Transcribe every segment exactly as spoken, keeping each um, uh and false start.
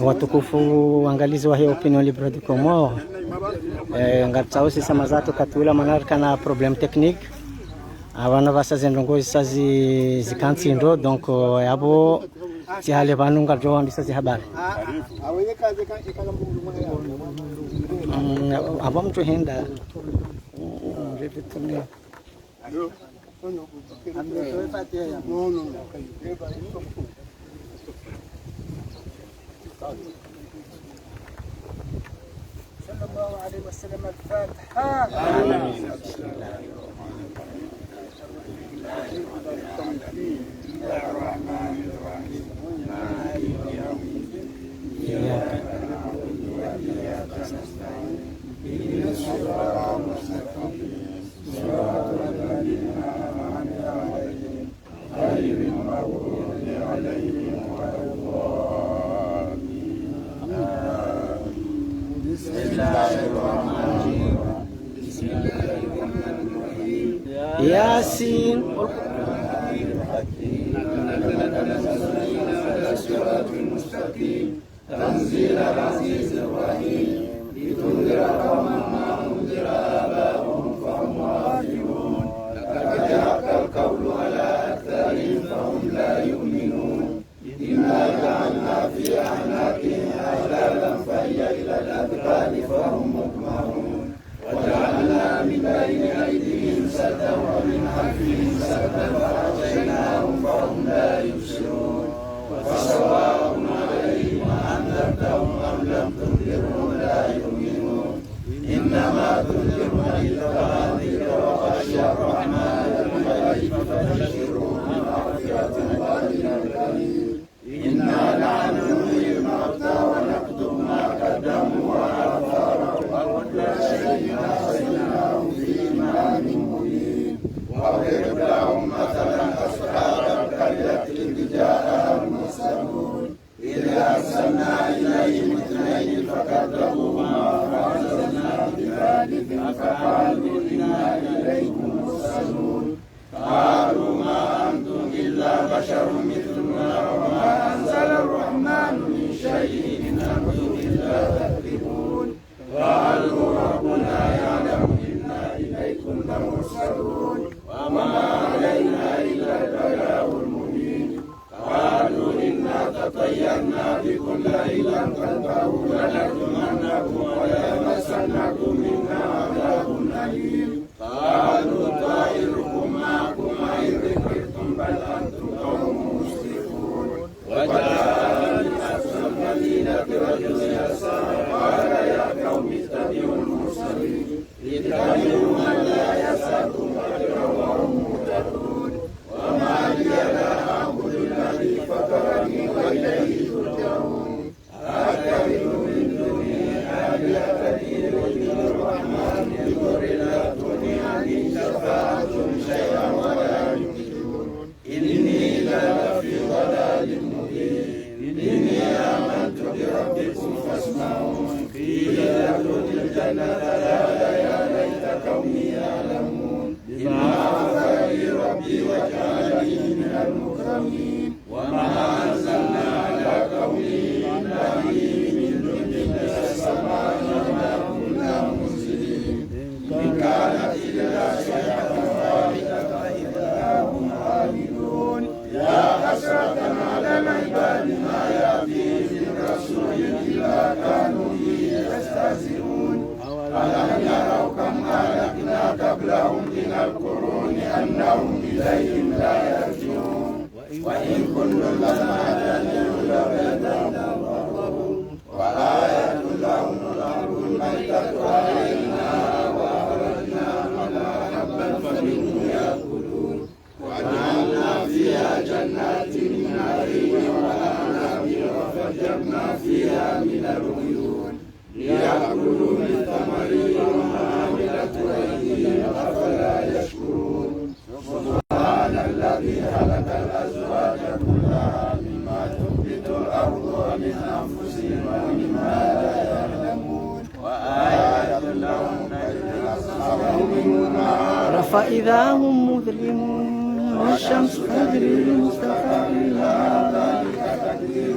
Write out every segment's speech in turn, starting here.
Watukufu waangalizi wahe Opinion Libre des Comores, eh, ngaritsaho sisa mazatu katula mana rikana problème technique. Apvanu pvasa zendrongo zisa zi-, zikantsi ndro, donc, eh, apvo tsi hale pvanu ngaridjo wandisa zihabari. Mm, apvo mtru henda. Mm, je vais tourner. صلى الله عليه وسلم. الفاتحة. يس. تنزيل العزيز الرحيم. لتنذر قوما ما أنذر آباؤهم فهم غافلون. لقد حق القول على أكثرهم فهم لا يؤمنون. إنا جعلنا في أعناقهم أغلالا فهي إلى الأذقان فهم مقمحون. وجعلنا من بين أيديهم سدا ومن خلفهم سدا فأغشيناهم فهم لا يبصرون. فسواء عليهم أأنذرتهم أم لم تنذرهم لا يؤمنون. إنما تنذر من اتبع الذكر وخشي الرحمن بالغيب فبشره بمغفرة وأجر كريم. إنا نحن نحيي الموتى ونكتب ما قدموا وآثارهم وكل شيء أحصيناه في إمام مبين. واضرب لهم مثلا أصحاب القرية إذ جاءها المرسلون. إذ أرسلنا إليهم اثنين فكذبوهما فعززنا بثالث فقالوا إنا إليكم مرسلون. قالوا ما أنتم إلا بشر مثلنا وما أنزل الرحمن من شيء إن أنتم إلا تكذبون. قالوا ربنا يعلم إنا إليكم لمرسلون. وما علينا إلا البلاغ المبين. قالوا إنا تطيرنا بكم لئن لم تنتهوا لنرجمنكم وليمسنكم منا عذاب أليم. قالوا طائركم معكم أئن ذكرتم بل أنتم قوم مسرفون. وجاء من أقصى المدينة رجل يسعى قال يا قوم اتبعوا المرسلين. اتبعوا من لا يسألكم أجرا وهم مهتدون. وما لي لا أعبد الذي فطرني وإليه ترجعون. أأتخذ من دونه آلهة إن يردن الرحمن بضر لا تغن عني شفاعتهم شيئا ولا ينقذون. إني إذا لفي ضلال مبين. إني آمنت بربكم فاسمعون. قيل ادخل الجنة قال يا ليت قومي يعلمون. بما غفر لي ربي وجعلني من المكرمين. وما أنزلنا على قومه من بعده من جند من السماء وما كنا منزلين. إن كانت إلا صيحة واحدة فإذا هم خامدون. يا حسرة على العباد ما يأتيهم من رسول إلا كانوا به يستهزئون. ألم يروا كم أهلكنا قبلهم من القرون أنهم إليهم لا يرجعون. وإن كل لما جميع لذائقة الموت وآية لهم الأرض الميتة أحييناها وأخرجنا منها حبا فمنه يأكلون. وجعلنا فيها جنات من نخيل وأعناب وفجرنا فيها من العيون. ليأكلوا من ثمره وما عملته أيديهم أفلا يشكرون. سبحان الذي خلق الأزواج كلها مما تنبت الأرض ومن أنفسهم ومما لا يعلمون. وآية لهم الليل نسلخ منه النهار فإذا هم مظلمون. والشمس تجري لمستقر لها ذلك تقدير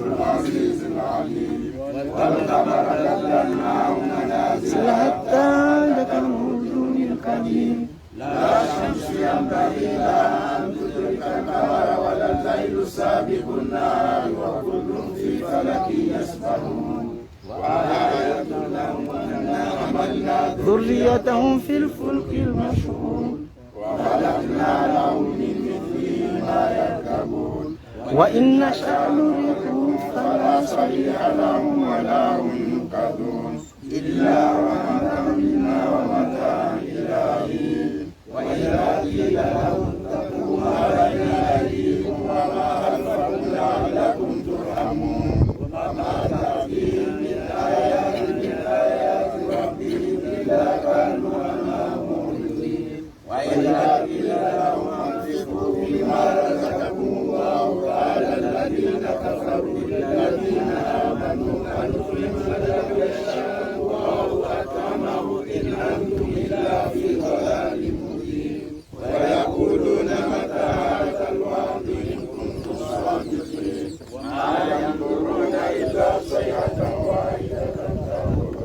والقمر قدرناه منازل حتى عاد كالعرجون القديم. لا الشمس ينبغي لها أن تدرك القمر ولا الليل سابق النهار وكل في فلك يسبحون. وآية لهم أنا حملنا ذريتهم في الفلك المشحون. وخلقنا لهم من مثله ما يركبون. وإن نشأ نغرقهم فلا صريخ لهم ولا هم ينقذون. إلا رحمة منا ومتاعا إلى حين. وإذا قيل لهم اتقوا ما بين أيديكم وما خلفكم لعلكم ترحمون. وما تأتيهم من آية من آيات ربهم إلا كانوا عنها معرضين. وإذا قيل لهم أنفقوا مما رزقكم الله قال الذين كفروا للذين آمنوا أنطعم من لو يشاء الله أطعمه إن أنتم إلا في ضلال مبين. ويقولون متى هذا الوعد إن كنتم صادقين. ما ينظرون إلا صيحة واحدة تأخذهم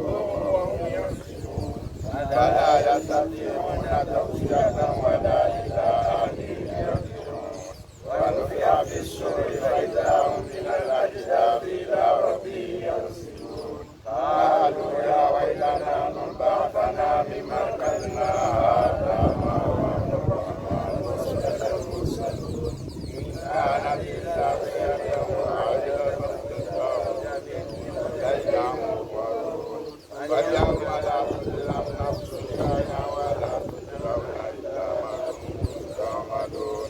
وهم يخصمون. فلا يستطيعون توصية ولا إلى أهلهم يرجعون. ونفخ في الصور فإذا هم من الأجداث إلى ربهم ينسلون. قالوا يا ويلنا من بعثنا من مرقدنا هذا ما وعد الرحمن وصدق المرسلون. إن كانت إلا صيحة واحدة فإذا هم جميع لدينا محضرون. فاليوم لا تظلم نفس شيئا ولا تجزون إلا ما كنتم تعملون.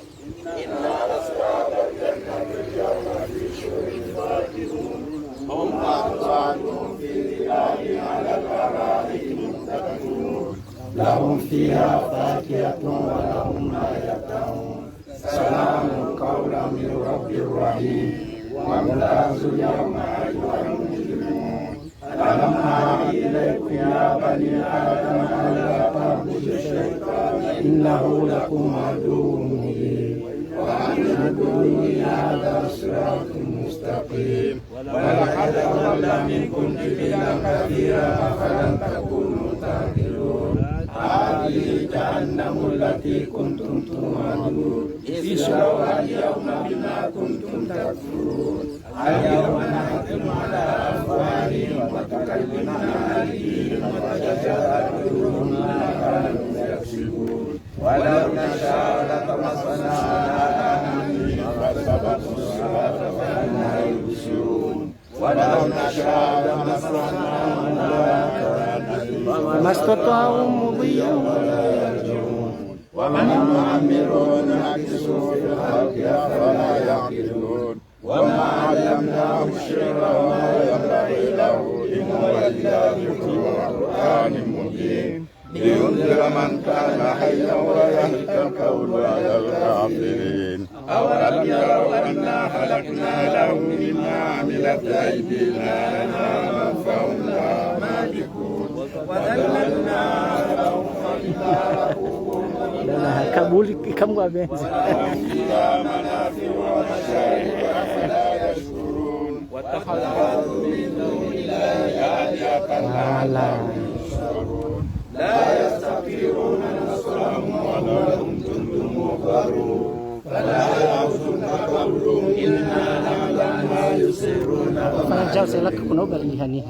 إن أصحاب الجنة اليوم في شغل فاكهون. هم وأزواجهم في ظلال على الأرائك متكئون. لهم فيها فاكهة ولهم ما يدعون. سلام قولا من رب رحيم. وامتازوا اليوم أيها المجرمون. ألم أعهد إليكم يا بني آدم أن لا تعبدوا الشيطان إنه لكم عدو مبين. وأن اعبدوني هذا صراط مستقيم. ولقد أضل منكم جبلا كثيرا أفلم تكونوا تعقلون. هذه جهنم التي كنتم توعدون. اصلوها اليوم بما كنتم تكفرون. اليوم نختم على أفواههم وتكلمنا أيديهم وتشهد أرجلهم بما كانوا يكسبون. ولو نشاء لطمسنا على أعينهم فاستبقوا الصراط فأنى يبصرون. ولو نشاء لمسخناهم على أعقابهم فما استطاعوا مضيا ولا يرجعون. ومن نعمره ننكسه في الخلق أفلا يعقلون. وما علمناه الشعر وما ينبغي له إن هو إلا ذكر وقرآن مبين. لينذر من كان حيا ويحق القول على الكافرين. أولم يروا أنا خلقنا لهم مما عملت أيدينا أنعاما فهم لها مالكون. وذللناها لهم فمنها ركوبهم ومنها يأكلون. Kabuli kamwa benzi. ولهم فيها منافع ومشارب أفلا يشكرون. واتخذوا من دون الله آلهة لعلهم ينصرون. لا يستطيعون نصرهم وهم جند محضرون. فلا يحزنك قولهم إنا نعلم ما يسرون وما يعلنون.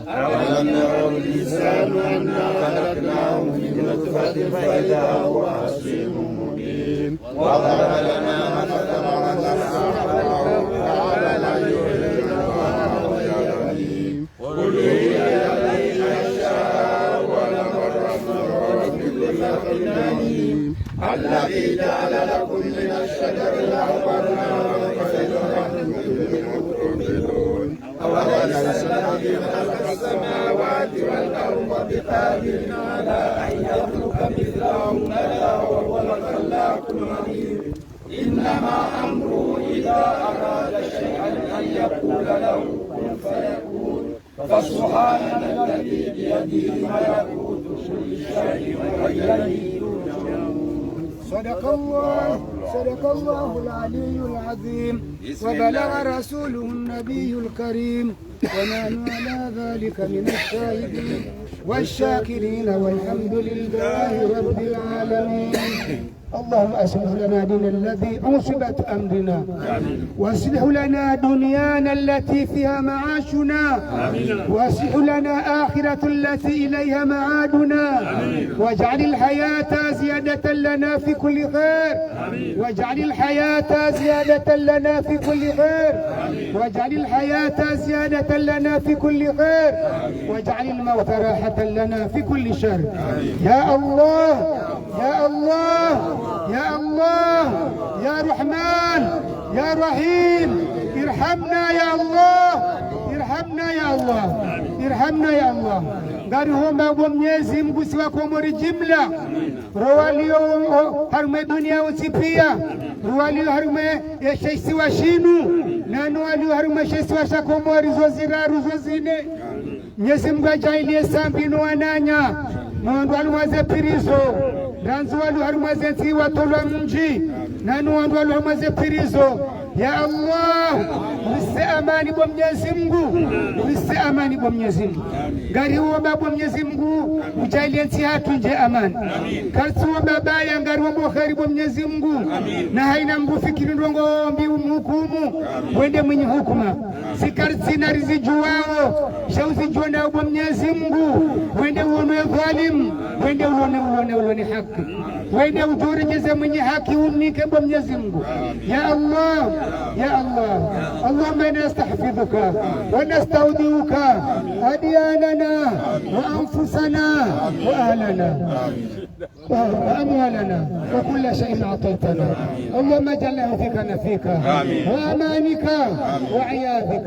أولم يروا الإنسان أنا خلقناه من نطفة فإذا هو خصيم مبين. وضرب لنا مثلا وقص أخباره فقال من يحيي العظام وهي رميم. قل يحييها الذي أنشأها أول مرة وهو بكل خلق عليم. الذي جعل لكم من الشجر الأخضر نارا فإذا أنتم منه توقدون. أوليس الذي خلق السماوات والأرض بقادر على أن يخلق مثلهم؟ بلى وهو الخلاق العليم. إنما أمره إذا أراد شيئا أن يقول له كن فيكون. فسبحان الذي بيده ملكوت كل شيء وإليه ترجعون. صدق الله، صدق الله العلي العظيم، وبلغ رسوله النبي الكريم، ونحن على ذلك من الشاهدين والشاكرين، والحمد لله رب العالمين. اللهم أصلح لنا ديننا الذي عصمة أمرنا، وأصلح لنا دنيانا التي فيها معاشنا، وأصلح لنا آخرة التي إليها معادنا، واجعل الحياة زيادة لنا في كل خير، واجعل الحياة زيادة لنا في كل خير، واجعل الحياة زيادة لنا في كل خير، واجعل الموت راحة لنا في كل شر. يا الله، يا الله، يا الله، يا رحمن، يا رحيم، ارحمنا يا الله، ارحمنا يا الله، ارحمنا يا الله. Ngarihomba bo Mnyezi Mngu si Wakomori jimla, ro walio harumwa dunia yontsi pia, ro walio harumwa eshe isiwa shinu, na no walio harumwa eshe isiwa sha Komori zo ziraru zo zine. Mnyezi Mngu ajaaliye sambi no wananya, no wandru walio harumwa ze prison, randzi walio harumwa ze ntsi watolwa mdji, na no wandru walio harumwa ze prison. Ya Allah, urise amani bo Mnyezi Mngu, urise amani bo Mnyezi Mngu. Ngarihomba bo Mnyezi Mngu, ujaaliye ntsi yahatru ndje amani. Karitsi womba baya, ngarihomba kheri bo Mnyezi Mngu. Na haina mdru fikiri ndrongo mbi umhukumu, wende mwinyi hukuma. Zikaritsi na rizidjuwao, sha uzidjuwa na bo Mnyezi Mngu, wende uone dhalimu, wende uone, uone, uone haki. Wende udjorejeze mwinyi haki umnike bo Mnyezi Mngu. Ya Allah, ya Allah. اللهم إنا نستحفظك ونستودعك أدياننا وأنفسنا وأهلنا وأموالنا وكل شيء أعطيتنا. اللهم اجعلنا وفيك نفيك وأمانك وعياذك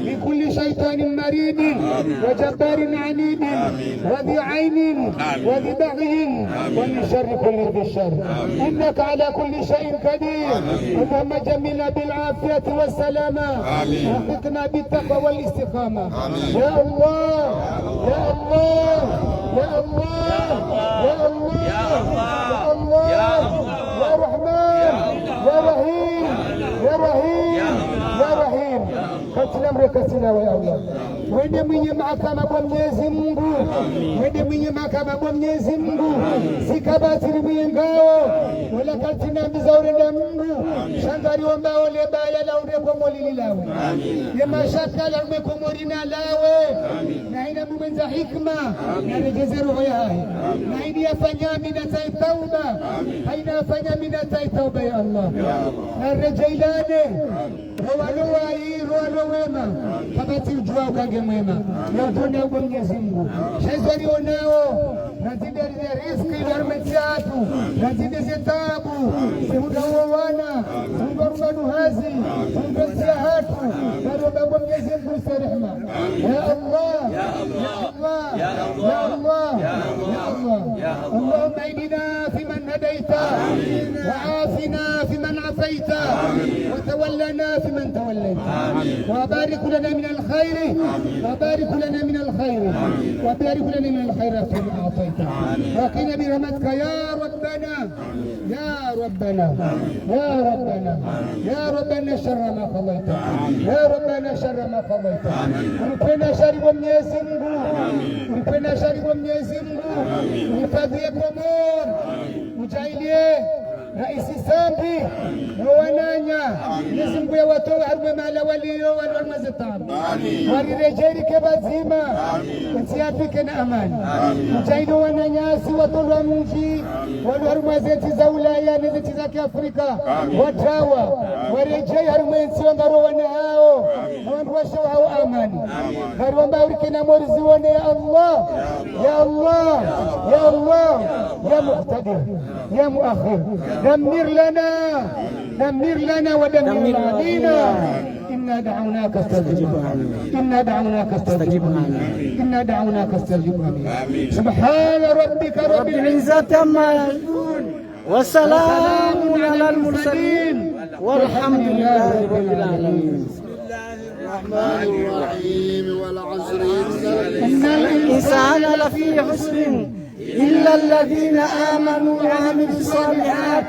من كل شيطان مريد وجبار عنيد وذي عين وذي بغي ومن شر كل ذي شر. إنك على كل شيء قدير. اللهم جملنا بالعافية والسلامة. وفقنا بالتقوى والاستقامة. يا الله، يا الله، يا الله، يا الله، يا الله، يا الله، يا رحمن، يا رحيم، يا رحيم، يا رحيم. Katsina mdru kama we ya Allah. Wende mwinyi mahakama bo Mnyezi Mngu. Wende mwinyi mahakama bo Mnyezi Mngu. Zika batili mwinyi ngao. Wala katsina mbi za urenda mdru. Sha ngarihomba ole baya la ure Komori lilawe. Ye mashaka la ure Komori nalawe. Na haina mdru mwendza hikima, na redjeze roho yahahe. Na haina yafanya mbi na tsahe tauba. Haina yafanya mbi na tsahe tauba ya Allah. Na redjeilane. Ro walo wayi, ro walo wema, kapvatsi udjuwa uka nge mwema. Ya udjo na ubo Mnyezi Mngu. Sha izo rionao, na zinde ze riziki za harumwa entsi yahatru, na zinde ze taabu, zihundra wo wana, zihundra ruma no hazi, zihundra entsi yahatru, na ro ubo Mnyezi Mngu use rehema. Ya Allah, ya Allah, ya Allah, ya Allah. اللهم اهدنا فيمن هديت، وعافنا فيمن عافيت، وتولنا فيمن توليت. وبارك لنا من الخير، وبارك لنا من الخير، وبارك لنا من الخير فيما أعطيت. وقنا برحمتك يا ربنا، يا ربنا، يا ربنا، يا ربنا شر ما قضيت، يا ربنا شر ما قضيت. Uripve na shari bo Mnyezi Mngu, uripve na shari bo Mnyezi Mngu, urihifadhwi ye Komori. Ujaaliye raisi Sambi no wananya, Mnyezi Mngu yawatowe harumwa mahala waliyo, walo harumwa ze taabu. Wariredjeyi rike pvadzima, entsi yahatru ike na amani. Ujaaliye wananyasi watolwa mdji, walo harumwa ze ntsi za Ulaya ne ze ntsi za kiAfrika, watrawa, waredjeyi harumwa entsi wangaro wana hawo, no wandru washe wahawo amani. Ngariomba urike na mori ziwone ya Allah, ya Allah, ya Allah, ya Muqtadir. يا مؤخر، دمر لنا، دمر لنا ودمر علينا. إنا دعوناك فاستجب لنا. إنا دعوناك فاستجب لنا. إنا دعوناك فاستجب لنا. سبحان ربك رب العزة عما يصفون. وسلام على المرسلين. والحمد لله رب العالمين. الرحمن الرحيم. والعصر. إن الإنسان لفي خسر. إلا الذين آمنوا وعملوا الصالحات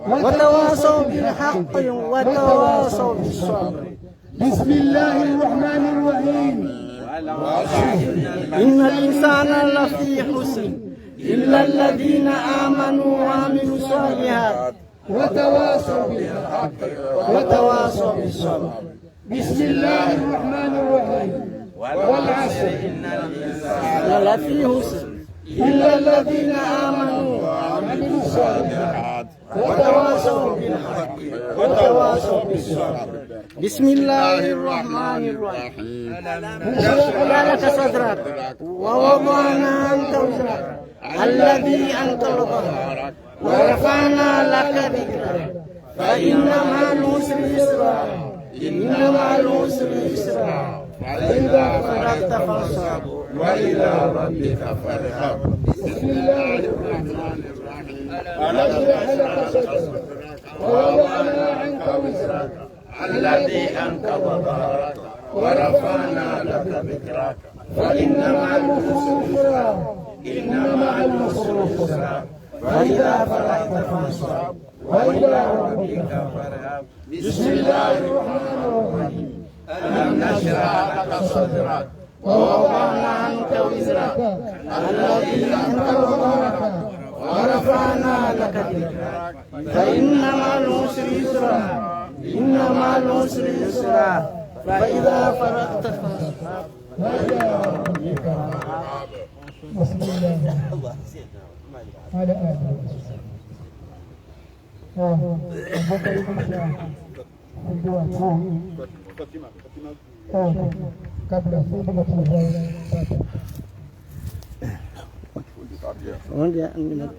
وتواصوا بالحق وتواصوا بالصبر. بسم الله الرحمن الرحيم. إن الإنسان لفي خسر إلا الذين آمنوا وعملوا الصالحات وتواصوا بالحق وتواصوا بالصبر. بسم الله الرحمن الرحيم. والعصر إن الإنسان لفي خسر إلا الذين آمنوا وعملوا الصالحات وتواصوا بالحق وتواصوا بالصبر. بسم الله الرحمن الرحيم. ألم نشرح لك صدرك ووضعنا عنك وزرك الذي أنقض ظهرك ورفعنا لك ذكرك فإن مع العسر يسرا إن مع العسر يسرا فإذا فرغت فانصب وإلى ربك فارغب. بسم الله الرحمن الرحيم. ألم نشرح لك صدرك ووضعنا عنك وزرك الذي أنقض ظهرك ورفعنا لك ذكرك فإن مع العسر يسرا إن مع العسر يسرا فإذا فرغت فانصب وإلى ربك فارغب. بسم الله الرحمن الرحيم. ألم نشرح لك صدرك ووضعنا عنك وزرك الذي أنقض ظهرك ورفعنا لك ذكرك فإن مع العسر يسرا إن مع العسر يسرا فإذا فرغت فانصب وإلى ربك فارغب. بسم الله. على آله وصحبه. آه. Fatima, Fatima. Eh, kabla, fundi na programu. Fundi, ah, nina-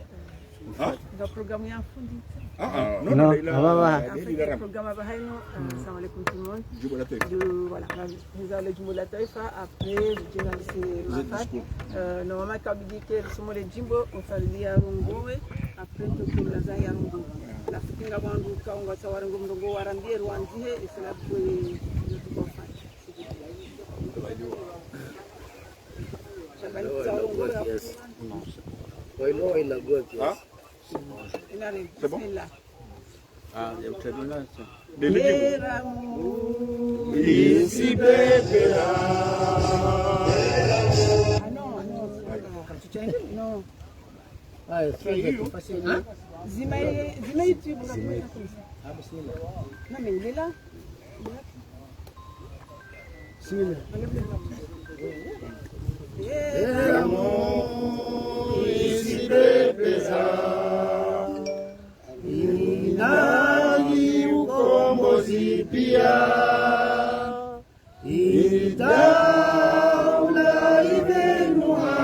Ha? Nga programu ya fundi. Ah, ah, non, non, non, il a, ah, bah, bah. En fait, le programme va, hein, non, euh, salam alaikum tout le monde. Djumbo la taifa. Du, voilà, nous avons le djumbo la taifa, après, le journaliste Mafat. Euh, normalement, quand on dit que le sommet de djumbo, on fait le dialogue. Après, tout le monde a un dialogue. La fundi nga wandu, ka unga tsawara ngo mrongo wa rambie, rwandihe, et c'est là que je vous comprends. Hein? C'est bon? Bismillah. Ah, il y a très bien là, ça. Des légumes. Isi pepela. Ah non, non, c'est pas grave. Non. Ah, c'est facile, hein? Zima, zima YouTube, on a fait ça comme ça. Ah, mais c'est là. Non, mais il est là. Il est là. C'est là. Enlève le bras. Ela muisi pepeza. Inani ukombozi pia. Idaula ibenuha,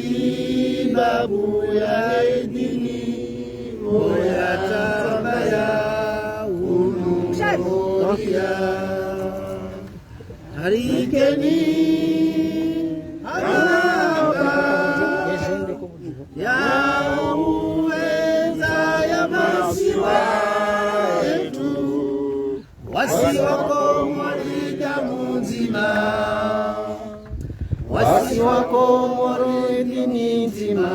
hasibabu ya idini, oya tamba ya unuria. Harikeni, haraba, ya uweza ya masiwa yetu. Wasi wa Komori damu ndzima. Wasi wa Komori dini ndzima.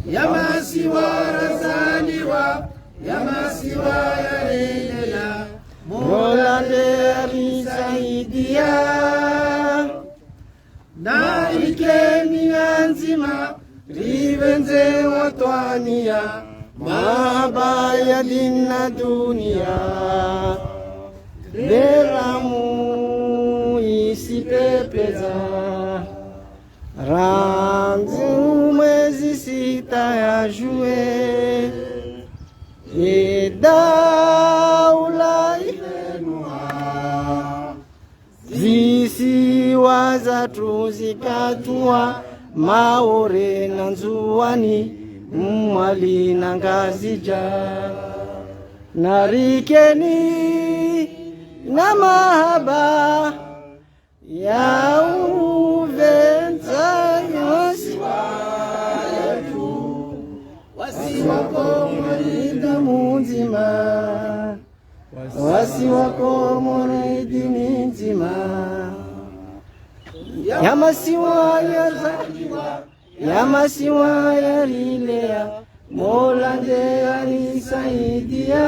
Ya masiwa razaliwa, ya masiwa yarendelea. Mola nde arisaidia. Na ikeni ya ndzima, ripvendze watwaniya, mahaba ya dini na duniya. Ela muisi pepeza, rangu mwezi sita ya juillet, ye daula ibenuha. Zisiwa zatru zikatruwa, Maore na Ndzuwani, Mwali na Ngazidja. Na rikeni na mahaba ya upvendza masiwa yetu. Wasi wa Komori damu ndzima. Wasi wa Komori dini ndzima. Ya masiwa yazaliwa, ya masiwa yalilea, Mola nde anisaidia.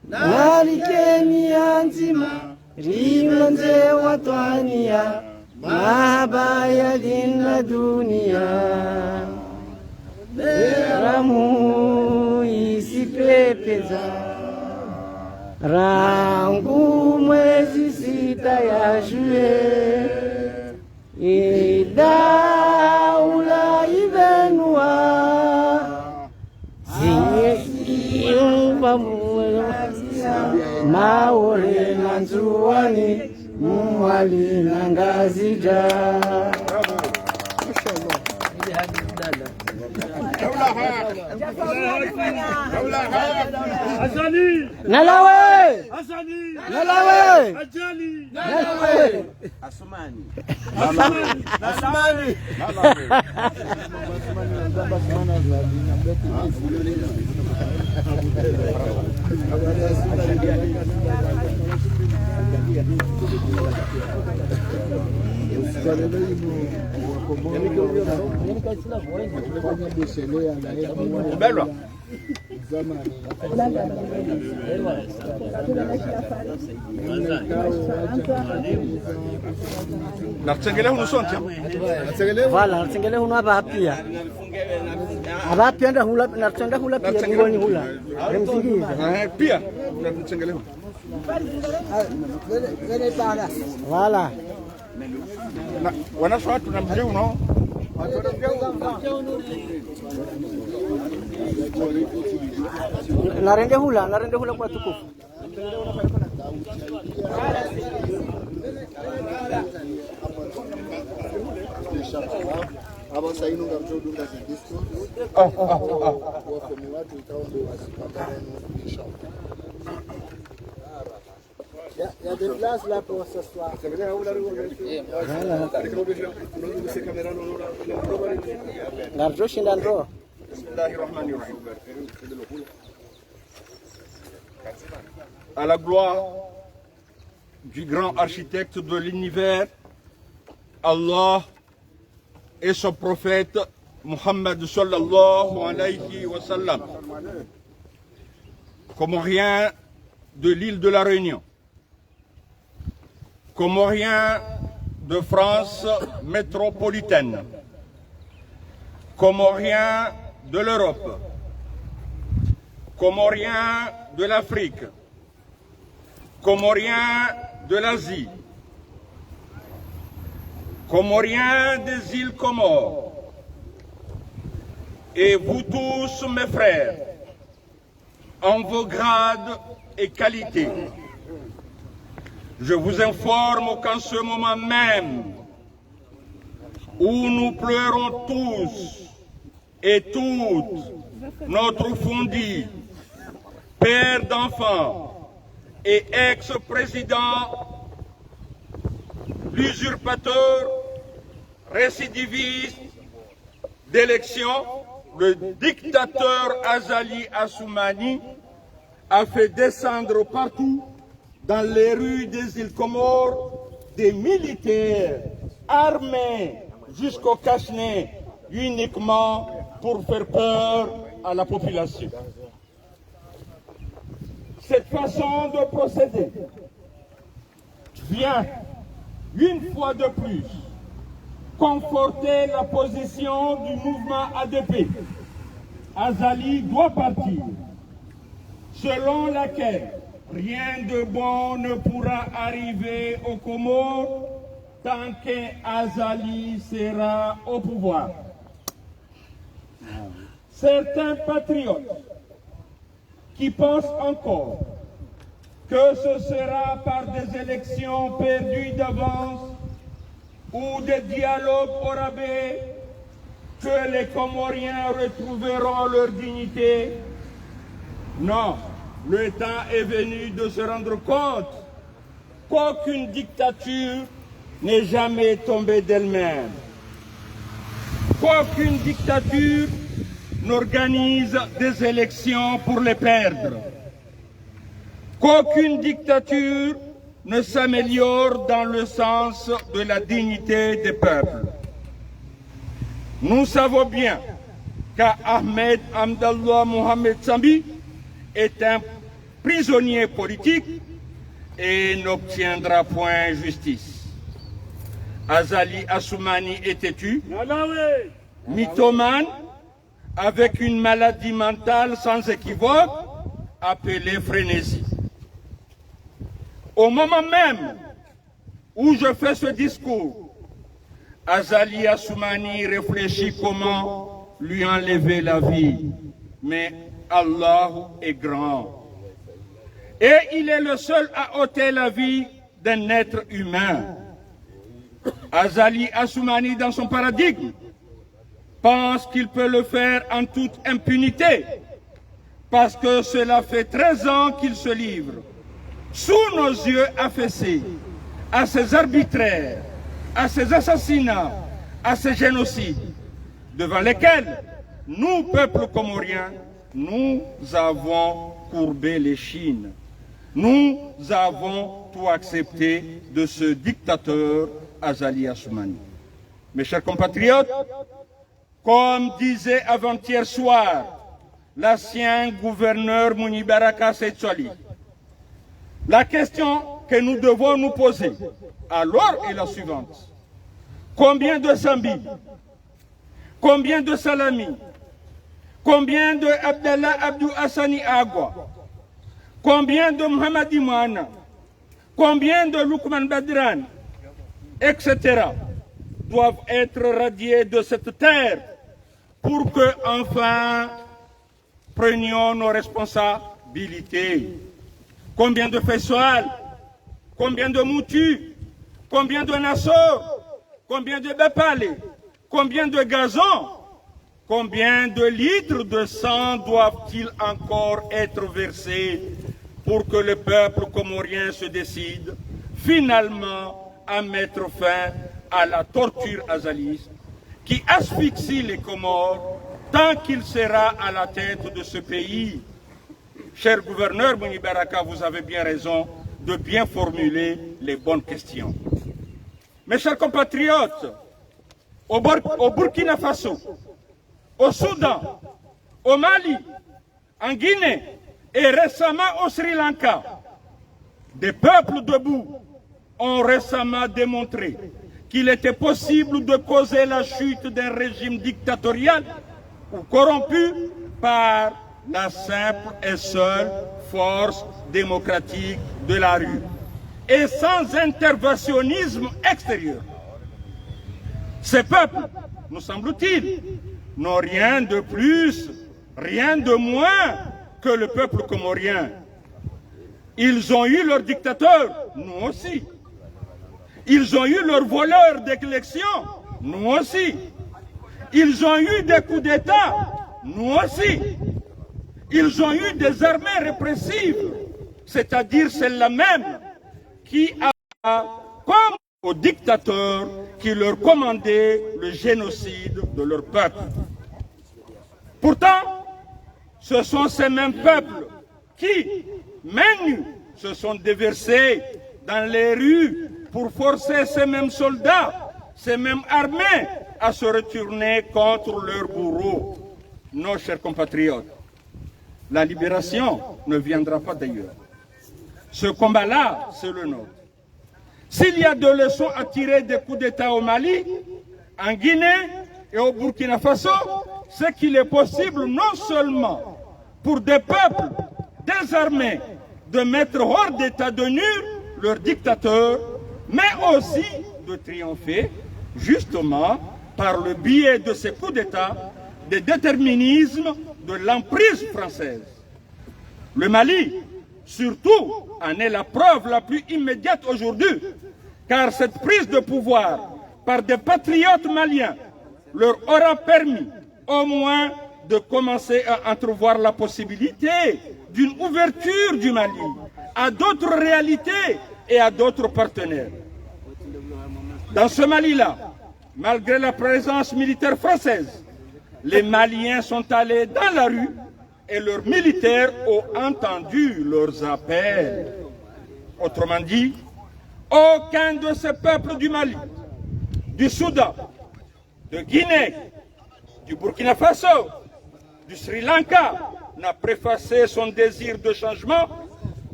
Nalikeni ya ndzima, rimlandze watwaniya, mahaba ya dini na duniya. Ramu isipepeza, rangu mwezi sita ya juillet. Idaula ivenua. Zinye iumba mwe. Maore na Ndzuwani, Mwali na Ngazidja. Azali! Nalawe! Azali! Nalawe! Azali! Nalawe! Asumani. Asumani. Asumani. Belwa. Naritsengele hunu sontsi. Voilà, naritsengele hunu apvaha piya. Apvaha piya nda hula, naritsengele hula piya, bungoni hula. Remsingiza. Eh, piya, naritsengele hunu. Voilà. Na, wanashe watru na mdji unu. Narende hula, narende hula kwa tukufu. Inshallah. Apvasa inu ngamdjo dunga zindisco. Wafomi watru ikao ndo wasipakarenu, inshallah. Il y a, il y a des places là pour s'asseoir. Ngarudjo shinda ndro. بسم الله الرحمن الرحيم. À la gloire du grand architecte de l'univers, Allah et son prophète Mohammed sallallahu alayhi wa sallam. Comoriens de l'île de la Réunion, Comoriens de France métropolitaine, Comoriens de l'Europe, Comoriens de l'Afrique, Comoriens de l'Asie, Comoriens des îles Comores, et vous tous, mes frères, en vos grades et qualités. Je vous informe qu'en ce moment même où nous pleurons tous et toutes notre fondu, père d'enfants et ex-président, l'usurpateur, récidiviste, d'élection, le dictateur Azali Assoumani a fait descendre partout dans les rues des îles Comores des militaires armés jusqu'au cache-nez uniquement pour faire peur à la population. Cette façon de procéder vient, une fois de plus, conforter la position du mouvement A D P. Azali doit partir, selon laquelle rien de bon ne pourra arriver aux Comores tant qu'Azali sera au pouvoir. Certains patriotes qui pensent encore que ce sera par des élections perdues d'avance ou des dialogues au rabais que les Comoriens retrouveront leur dignité. Non, le temps est venu de se rendre compte qu'aucune dictature n'est jamais tombée d'elle-même, qu'aucune dictature n'organise des élections pour les perdre, qu'aucune dictature ne s'améliore dans le sens de la dignité des peuples. Nous savons bien qu'Ahmed Abdallah Mohamed Sambi est un prisonnier politique et n'obtiendra point justice. Azali Assoumani est têtu, mythomane, avec une maladie mentale sans équivoque, appelée frénésie. Au moment même où je fais ce discours, Azali Assoumani réfléchit comment lui enlever la vie. Mais Allah est grand. Et il est le seul à ôter la vie d'un être humain. Azali Assoumani, dans son paradigme, pense qu'il peut le faire en toute impunité, parce que cela fait treize ans qu'il se livre, sous nos yeux affaissés, à ces arbitraires, à ces assassinats, à ces génocides, devant lesquels nous, peuple comorien, nous avons courbé l'échine. Nous avons tout accepté de ce dictateur Azali Assoumani. Mes chers compatriotes, comme disait avant-hier soir l'ancien gouverneur Mwinyi Baraka Said Soilihi, la question que nous devons nous poser alors est la suivante. Combien de Sambi, combien de Salami, combien de Abdallah Abdou Hassani Agwa, combien de Mohamed Imouana, combien de Loukman Badrane, et cetera, doivent être radiés de cette terre pour que, enfin, prenions nos responsabilités. Combien de Faissoal, combien de Moutu, combien de Nassor, combien de Bepale, combien de Gazon, combien de litres de sang doivent-ils encore être versés pour que le peuple comorien se décide finalement à mettre fin à la torture azaliste qui asphyxie les Comores tant qu'il sera à la tête de ce pays ? Cher gouverneur Mwinyi Baraka, vous avez bien raison de bien formuler les bonnes questions. Mes chers compatriotes, au Bur-, au Burkina Faso, au Soudan, au Mali, en Guinée et récemment au Sri Lanka, des peuples debout ont récemment démontré qu'il était possible de causer la chute d'un régime dictatorial ou corrompu par la simple et seule force démocratique de la rue et sans interventionnisme extérieur. Ces peuples, nous semble-t-il, n'ont rien de plus, rien de moins que le peuple comorien. Ils ont eu leur dictateur, nous aussi. Ils ont eu leur voleur d'élection, nous aussi. Ils ont eu des coups d'État, nous aussi. Ils ont eu des armées répressives, c'est-à-dire celles-là même qui a, comme aux dictateurs qui leur commandaient le génocide de leur peuple. Pourtant, ce sont ces mêmes peuples qui, mains nues, se sont déversés dans les rues pour forcer ces mêmes soldats, ces mêmes armées à se retourner contre leurs bourreaux. Non, chers compatriotes, la libération ne viendra pas d'ailleurs. Ce combat-là, c'est le nôtre. S'il y a des leçons à tirer des coups d'État au Mali, en Guinée et au Burkina Faso, c'est qu'il est possible non seulement pour des peuples désarmés de mettre hors d'état de nuire leur dictateur, mais aussi de triompher, justement, par le biais de ces coups d'État, des déterminismes de l'emprise française. Le Mali, surtout, en est la preuve la plus immédiate aujourd'hui, car cette prise de pouvoir par des patriotes maliens leur aura permis, au moins, de commencer à entrevoir la possibilité d'une ouverture du Mali à d'autres réalités et à d'autres partenaires. Dans ce Mali-là, malgré la présence militaire française, les Maliens sont allés dans la rue et leurs militaires ont entendu leurs appels. Autrement dit, Aucun de ces peuples du Mali, du Soudan, de Guinée, du Burkina Faso, du Sri Lanka n'a préfacé son désir de changement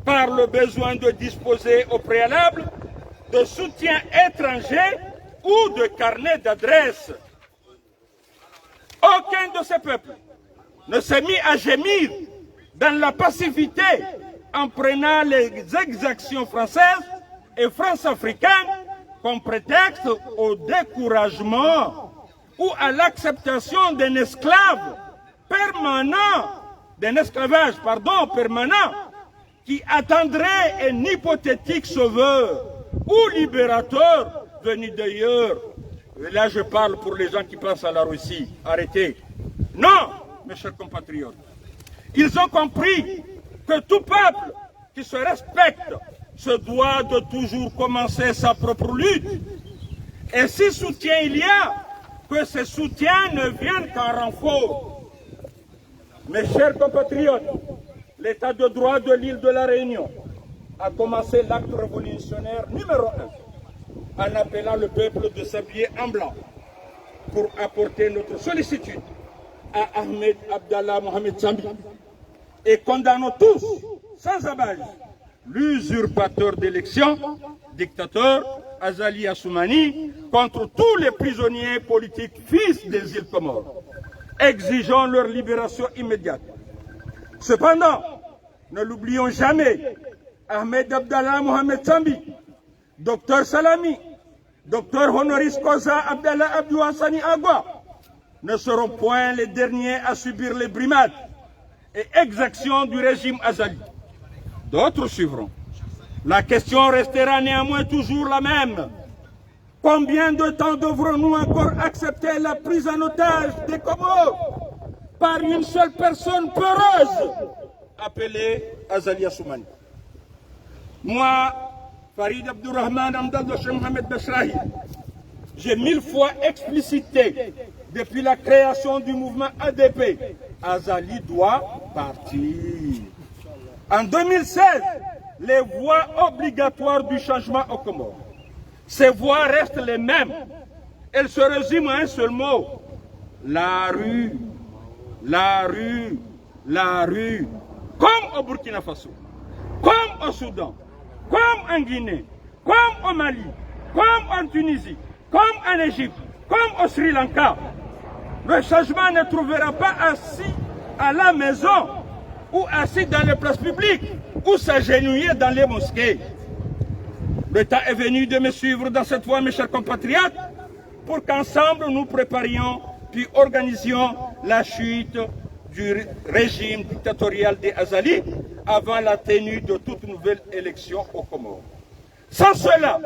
par le besoin de disposer au préalable de soutien étranger ou de carnet d'adresses. Aucun de ces peuples ne s'est mis à gémir dans la passivité en prenant les exactions françaises et france-africaines comme prétexte au découragement ou à l'acceptation d'un esclave permanent, d'un esclavage, pardon, permanent, qui attendrait un hypothétique sauveur ou libérateur venu d'ailleurs. Et là, je parle pour les gens qui pensent à la Russie. Arrêtez. Non, mes chers compatriotes. Ils ont compris que tout peuple qui se respecte se doit de toujours commencer sa propre lutte. Et si soutien il y a, que ce soutien ne vienne qu'en renfort. Mes chers compatriotes, l'état de droit de l'île de la Réunion a commencé l'acte révolutionnaire numéro un en appelant le peuple de s'habiller en blanc pour apporter notre sollicitude à Ahmed Abdallah Mohamed Sambi et condamnons tous, sans ambages, l'usurpateur d'élection, dictateur, Azali Assoumani, contre tous les prisonniers politiques fils des îles Comores. Exigeons leur libération immédiate. Cependant, ne l'oublions jamais, Ahmed Abdallah Mohamed Sambi, docteur Salami, docteur honoris causa Abdallah Abdou Hassani Agua ne seront point les derniers à subir les brimades et exactions du régime Azali. D'autres suivront. La question restera néanmoins toujours la même. Combien de temps devrons-nous encore accepter la prise en otage des Comores par une seule personne peureuse appelée Azali Assoumani ? Moi, Farid Abdourahmane Abdallah Cheikh Mohamed Bachrahi, j'ai mille fois explicité depuis la création du mouvement A D P, Azali doit partir. En deux mille seize, les voies obligatoires du changement aux Comores. Ces voies restent les mêmes. Elles se résument à un seul mot. La rue. La rue. La rue. Comme au Burkina Faso, comme au Soudan, comme en Guinée, comme au Mali, comme en Tunisie, comme en Égypte, comme au Sri Lanka. Le changement ne trouvera pas assis à la maison ou assis dans les places publiques ou s'agenouiller dans les mosquées. Le temps est venu de me suivre dans cette voie, mes chers compatriotes, pour qu'ensemble nous préparions puis organisions la chute du ré-, régime dictatorial des Azali avant la tenue de toute nouvelle élection aux Comores. Sans cela,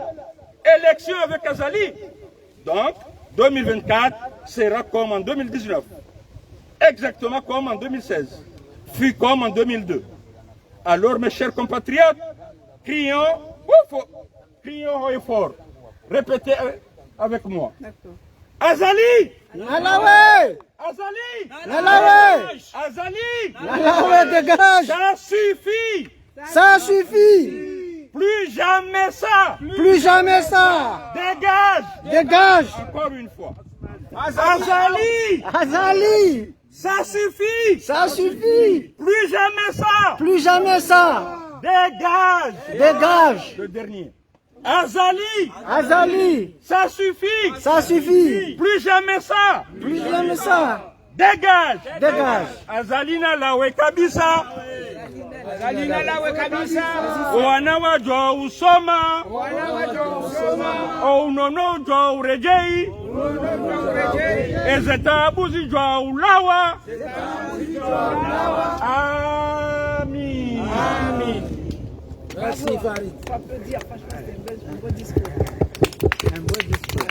élection avec Azali, donc deux mille vingt-quatre sera comme en deux mille dix-neuf, exactement comme en deux mille seize, fut comme en deux mille deux. Alors, mes chers compatriotes, crions haut fort, crions haut et fort. Répétez avec moi. Azali ! Lalawe ! Azali ! Lalawe ! Azali ! Lalawe, dégage ! Ça suffit ! Ça suffit ! Plus jamais ça ! Plus jamais ça ! Dégage ! Dégage ! Encore une fois. Azali ! Azali ! Ça suffit ! Ça suffit ! Plus jamais ça ! Plus jamais ça ! Dégage ! Dégage ! Le dernier. Azali ! Azali ! Ça suffit ! Ça suffit ! Plus jamais ça ! Plus jamais ça ! Dégage ! Dégage ! Azali nalawe kabisa ! Azali nalawe kabisa ! Owana wadjo usoma ! Owana wadjo usoma ! Ounono udjo uredjei ! Ounono udjo uredjei ! Ezetabu zidjo ulawa ! Ezetabu zidjo ulawa ! Amin ! Amin ! Merci, Farid. On peut dire, franchement, c'est un beau, un beau discours. Un beau discours.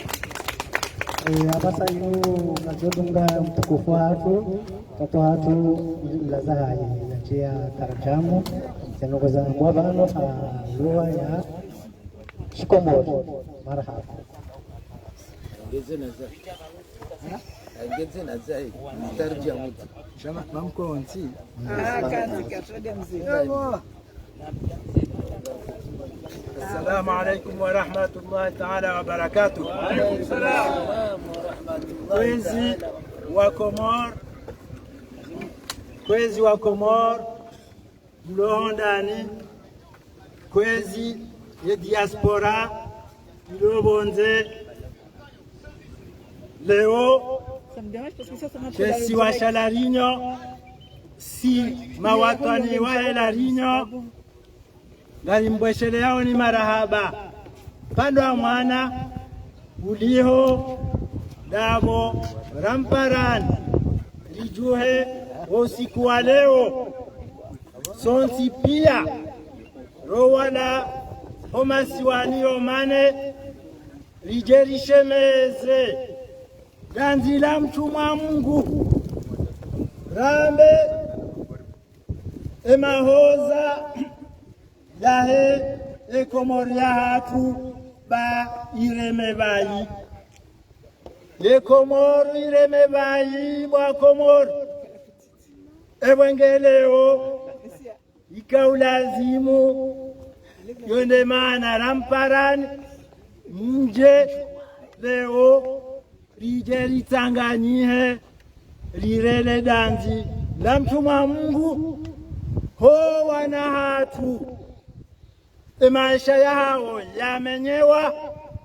Eh, apvasa inu ngadjodunga mtukufu hatru, mtoto hatru, laza hayi, nadjia tarjamu, zinu ngozambwa pvanu ha lugha ya Shikomori. Marahaba. Engedze na zai, tarjamu. Shama, mamko onti. Ah, kazi, kazi, mzee. السلام عليكم ورحمة الله تعالى وبركاته. Kwezi wa Komori, kwezi wa Komori, mlo hondani, kwezi ye diaspora, mlo pvondze, leo, she siwa sha La Réunion, si mawatwani wahe La Réunion, ngari mbwesheleyaoni marahaba. Pvandru wa mwana uliho, ndapvo ramparani, ridjuhe wo usiku wa leo. Sontsi piya, rowala ho masiwani yo mane, ridje rishemeze dandzi la mtrumwa Mungu, rambe e mahoza yahe e Komori yahatru ba ireme bayi. Ye Komori ireme bayi, bwa Komori. Ebwe nge leo, ika ulazimu, yo nde mana ramparani, mdje leo, ridje ritsanganyihe, rirele dandzi la mtrumwa Mungu, ho wana hatru. E maesha yahawo yamenyewa,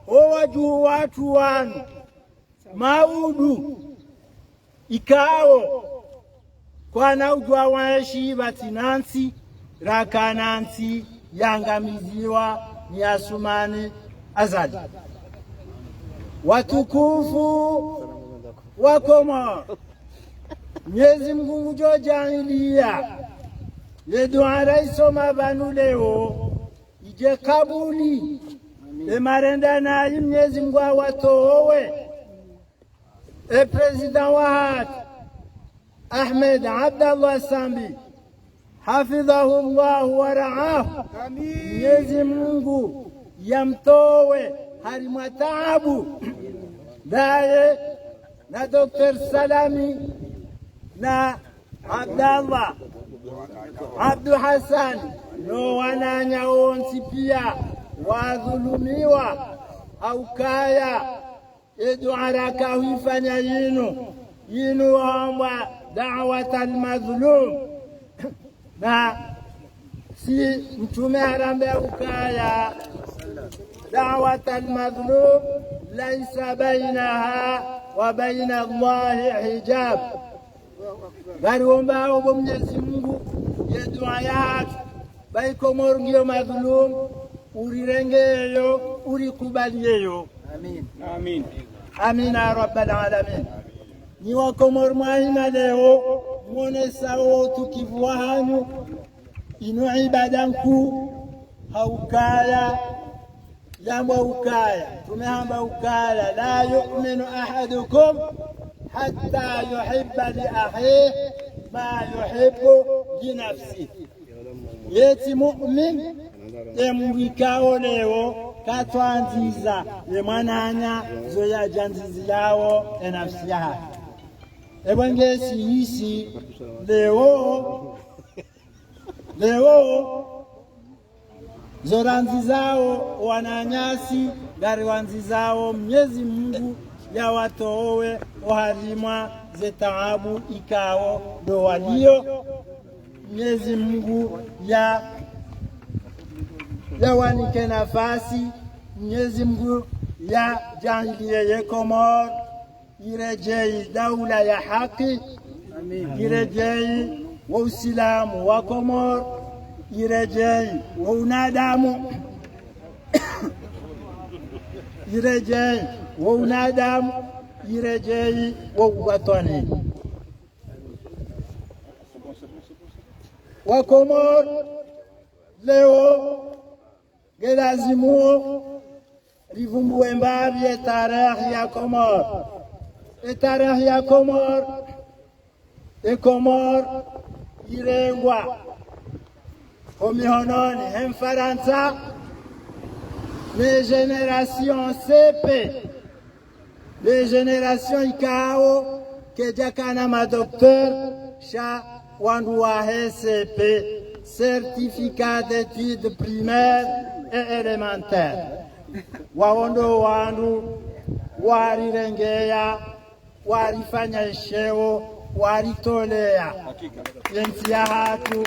ho wadjuhu watru wanu. Maudu ikao kwana udjuwa waenshi pvatsina ntsi, rakana ntsi yangamiziwa ni Asumani Azali. Watukufu wa Komori, Mnyezi Mungu ngudjo djaaliya ye dua raisoma pvanu leo, idje kabuli. E marenda nayi Mnyezi Mungu awatowe e président wahatru, Ahmed Abdallah Sambi, hafidhahu Allahu wa raahu. Mnyezi Mungu yamtowe harimwa taabu. Ndaye na Docteur Salami na Abdallah, Abdu Hassan, no wananya wontsi piya wadhulumiwa, ha ukaya e dua raka huifanya yinu, yinu wamba da'wat al-mazlum. Na si Mtrume harambia ukaya, دعوة المظلوم ليس بينها وبين الله حجاب. Ngari wombao bo Mnyezi Mungu, ye dua yahatru, ba i Komori ngiyo madhulum, urirengeyo, urikubaliyeyo. Amin. Amin. Amin ya Rabbal Alamin. Nyi wa Komori mwahima leo, mwonesa wo utukivu wahanyu, inu ibada nkuu, ha ukaya, yamba ukaya, Mtrume hamba ukaya, لا يؤمن أحدكم حتى يحب لأخيه ما يحب لنفسه. Yetsi mu'min, ye mdru ikao leo, katsuandziza ye mwananya zo yadjandziziyao e nafsi yahahe. Ebwe nge si isi leo, leo, zo randzizao wananyasi, ngari wandzizao Mnyezi Mungu yawatowe oharimwa ze taabu ikao ndo waliyo. Mnyezi Mungu ya, yawanike nafasi, Mnyezi Mungu yadjaanliye ye Komori iredjeyi daula ya haki, iredjeyi wo usilamu wa Komori, iredjeyi wo unadamu, iredjeyi wo unadamu, iredjeyi wo uwatwani. Wa Komori, leo, nge lazimu rivumbuwe mbapvi e tarehi ya Komori. E tarehi ya Komori, e Komori irengwa ho mihononi he Mfarantsa, ne génération C P. Ne génération ikao kedjakana ma docteur sha wandru wahe C P. certificat d'études primaires et élémentaires. Wawo ndo wandru warirengeya, warifanya esheo, waritoleya yentsi yahatru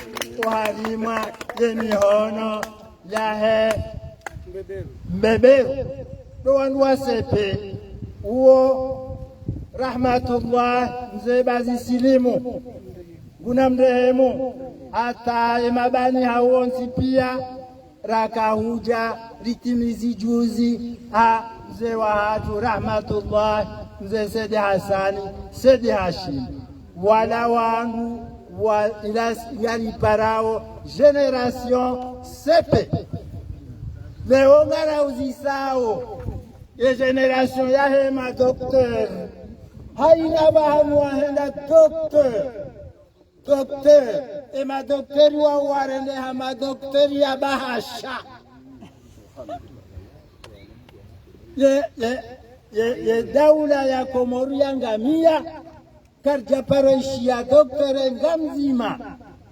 oharimwa yemihono yahe mbeberu. Ndo wandru wa C P, uwo Rahmatullah Mze Bazisilimu, nguna mrehemu, hata emabani hawontsi piya, raka hudja ritimizi djuzi ha mze wahatru Rahmatullah Mze Said Hassani Said Hashim. Wala wandru wa ilas ngariparao génération C P. Leo ngarauzisao ye génération yahe madocteur. Haina pvahanu wahenda docteur. Docteur, emadocteur wawo warendeha madocteur ya bahasha. Ye, ye, ye, ye daula ya Komori yangamiya, karidja paro ishiya docteur nga mdzima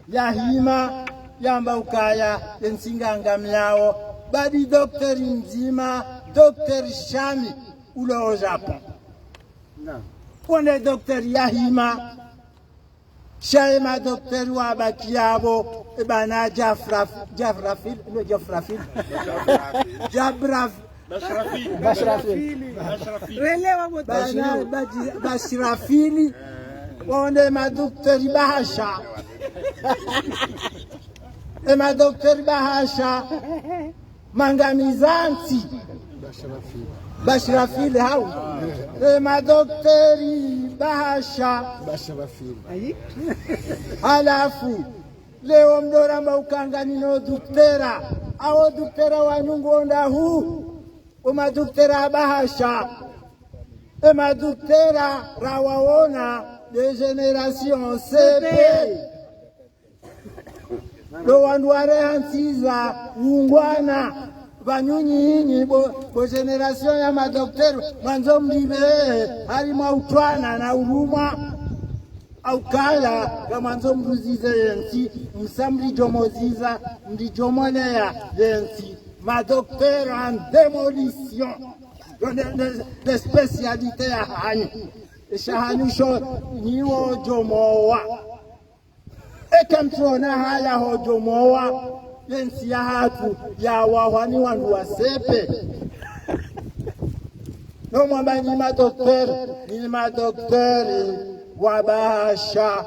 yahima yamba ukaya yentsi ngangamiyao, badi docteur mdzima, docteur Shami, ulo o Japon. Wonde docteur yahima, sha emadocteur wabaki yapvo, ebana Jafraf-, Jafrafil, no Jafrafil. Jabraf-, Bashrafil. Bashrafil. Bashrafil. Relewa motana. Bana Baji-, Bashrafili, wonde emadocteur bahasha. Emadocteur bahasha. Mangamizantsi. Bashrafil. Bashrafil hau. Emadocteur bahasha. Bashrafil. Halafu, leo mdoramba ukaya ngamina docteur. Awo docteur wanyu ngwonda hu. Omadocteur bahasha. Emadocteur rawaona de génération C P. Ndo wandru warehantsiza ungwana, pvanu nyinyi bo, bo génération ya madocteur, mwandzo mlipve harimwa utwana na urumwa. Aukaya, ngamwandzo mruzize yentsi, msa mridjomoziza, mridjomoleya yentsi. Madocteur en démolition. Ndo ne, ne, ne spécialité yahanyu. Esha hanyu sho nyi wodjomowa. Eka mtsuona haya hodjomowa yentsi yahatru yawahwa ni wandru wa C P. No mwamba nyi madocteur, nyi madocteur wa bahasha.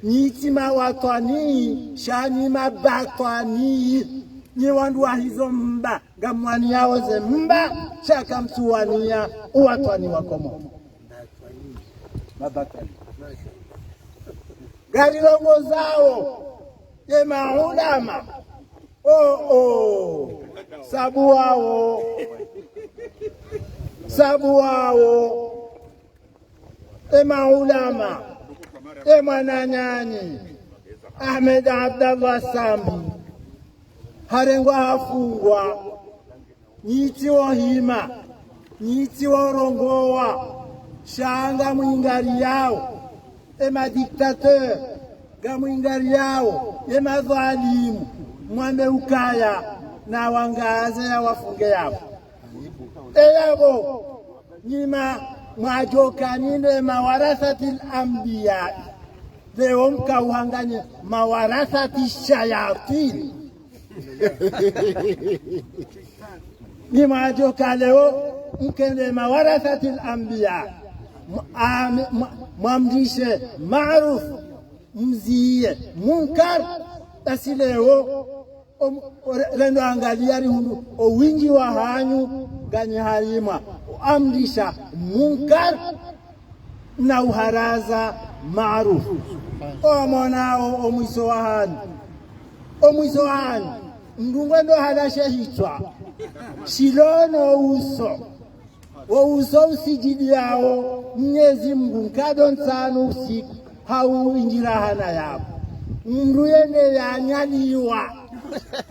Nyi tsi mawatwani, sha nyi mabatwani. Nyi wandru wa hizo mba, ngamwaniyao ze mba, sha kamtsuwaniya uwatwani wa Komori. Mabatwani. Ngarilongozao, ye maulama. Oh, oh. Sabu wawo. Sabu wawo. Emaulama. Emwananyanyi. Ahmed Abdallah Sambi. Harengwa hafungwa. Nyi tsi wohima, nyi tsi worongowa, sha ngamwingariyao, emadictateur, ngamwingariyao, emadhwalimu, mwambe ukaya, nawangaze yawafunge yapvo. Eyapvo, nyi ma, mwadjoka nyi nde mawarathatil anbiya, leo mkauhanganye mawarathati shayatin. Nyi mwadjoka leo, mkende mawarathatil anbiya. Mwa-, am-, mwa-, mwamrishe maruf, mziye munkar, basi leo, om-, o-, re-, rendo angaliya rihundru, owindji wahanyu, nganyi harimwa, oamrisha munkar, na uharaza maruf. Omwonao omwiso wahanyu. Omwiso wahanyu. Mndru ngwendo halashe hitswa. Shilono uso. Wo uso usidjidiyao Mnyezi Mngu nkado ntsanu usiku. Hau indjira hana yapvo. Mndru yende yanyaliwa.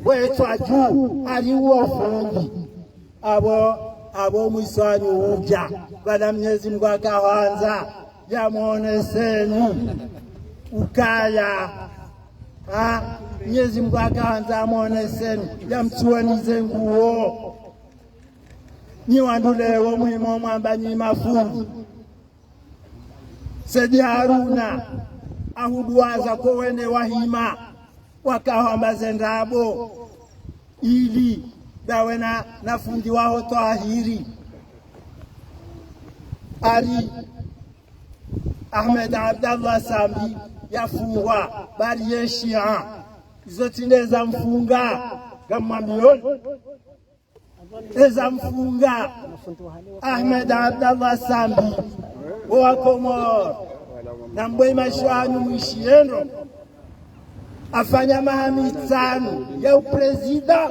Wetswa dju. Hali uwo fundi. Apvo, apvo mwiso wanyu udja. Pvala Mnyezi Mngu akahwandza, yamwoneseni. Ukaya, Ah, Mwenyezi Mungu akahandza amoneseni, yamtsuweni ze nguo. Nyi wandru leo mwimo mwamba nyi mafundi. Said Haruna, ahuduwaza ko wene wahima, wakahamba ze ndrabo, ili ndawe na, na fundi waho Twahiri. Ari Ahmed Abdallah Sambi yafungwa, bari ye Shia. Izo tsi nde za mfunga, ngamwambioni. Eza mfunga Ahmed Abdallah Sambi, o wa Komori, na mbwe imasho anu mwishiye ndro. Afanya maha mitsanu ya uprezida,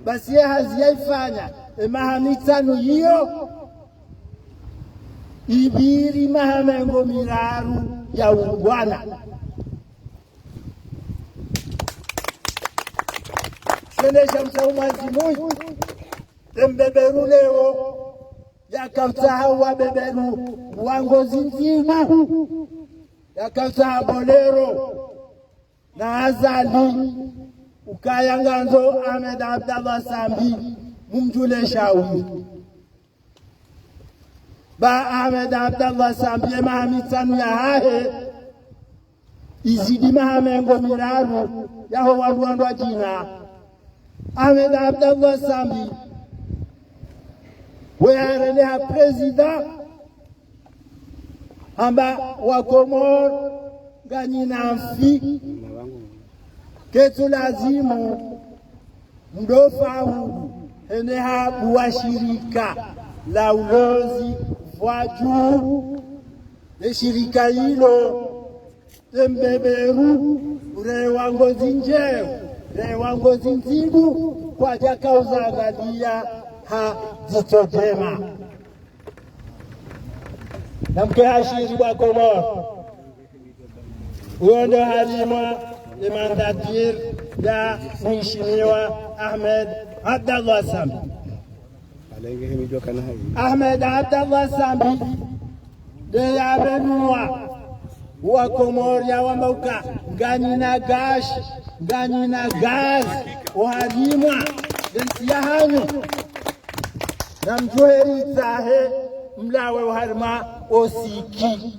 basi ye hazi yaifanya, e maha mitsanu yiyo, ibiri maha mengo miraru ya ungwana. Shende sha mshahu mwazimu, e mbeberu leo, yakautsaha wabeberu wa Ngozi Ndzigu, yakautsaha Bolero na Azali, ukaya ngandzo Ahmed Abdallah Sambi, mumdjule shawiri. Ba Ahmed Abdallah Sambi, e maha mitsanu yahahe, izidi maha mengo miraru yaho wandru wandru wadjina. Ahmed Abdallah Sambi, we harende ha prezida, hamba wa Komori nganyina mfi. Ketsu lazimu mdru faulu hende habuwa shirika la ulozi vwa dju. Le shirika ilo, e mbeberu, ure wa Ngozi Njewu, ure wa Ngozi Ndzigu, kwadjaka uzangaliya ha dzitso djema. Namke hashiri bwa Komori. Uyo ndo harimwa le mandature ya Mheshimiwa Ahmed Abdallah Sambi. Ahmed Abdallah Sambi, nde yabenuwa wa Komori yawamba uka, nganyina gashi, nganyina gazi, oharimwa le ntsi yahanyu. Namdjuheri tsahe mlawe oharimwa osiki.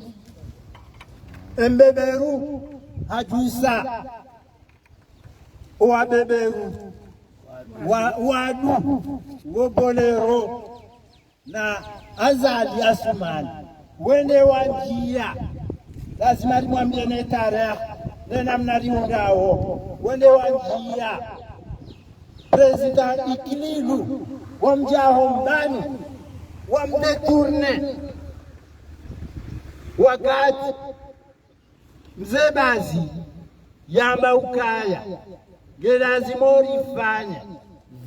E mbeberu hadjusa owabeberu wa, wandru wo Bolero na Azali Assoumani, wende wandjiya. Lazima rimwambiye ne tarehi, ne namna riundrawo. Wende wandjiya. Prezida Ikililou, wamdjaho mbani, wamdétourné. Wakati Mze Bazi yamba ukaya, nge lazima orifanye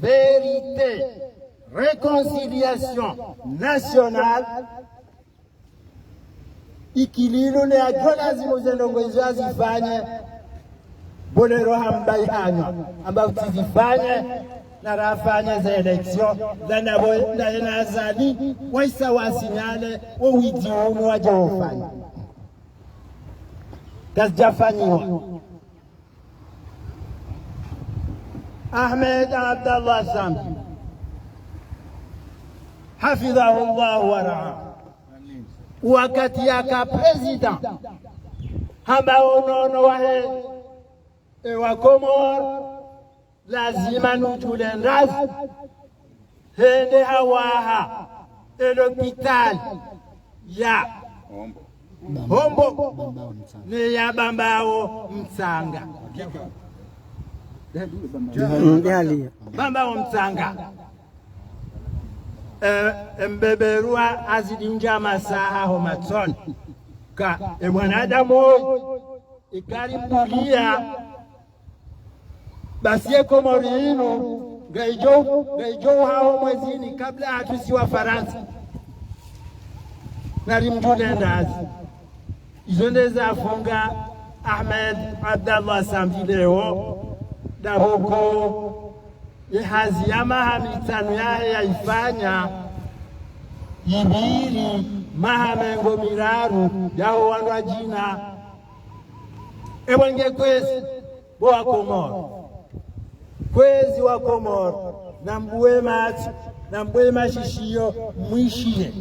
vérité, réconciliation nationale, Ikililou ne yadjo lazimu ze ndrongoo izo yazifanye. Bolero hamba ihanywa, hamba utsizifanye, na rafanye ze élection, nda nabo, nda yena Azali, waisa wasinyale, wo widzi unu wadjo ufanya. Kazidjafanyiwa. Ahmed Abdallah Sambi, hafidhahu Allahu wa raahu, wakati yaka prezida, hamba onono wahe, e wa Komori, lazima nudjule ndrazi, hende hawaha e lopitali ya Hombo ne ya Bambao Mtsanga. Mm, yaliya. Bambao Mtsanga. E, e mbeberu wa azidi ndjama saha ho matsoni. Ka, e mwanadamu oyi, ikari mbuliya, basi ye Komori inu, ngaidjo, ngaidjo uhaho mwezini kabla hatru si wa Farantsa. Nari mdjule ndrazi. Izo nde zafunga Ahmed Abdallah Sambi leo, ndapvo ko ye hazi ya maha mitsanu yahe yaifanya, ibiri maha mengo miraru yaho wandru wadjina. Ewe nge kwezi, Wakomoro. Kwezi Wakomoro, nambuwe matso, nambuwe mashishiyo, mwishiye.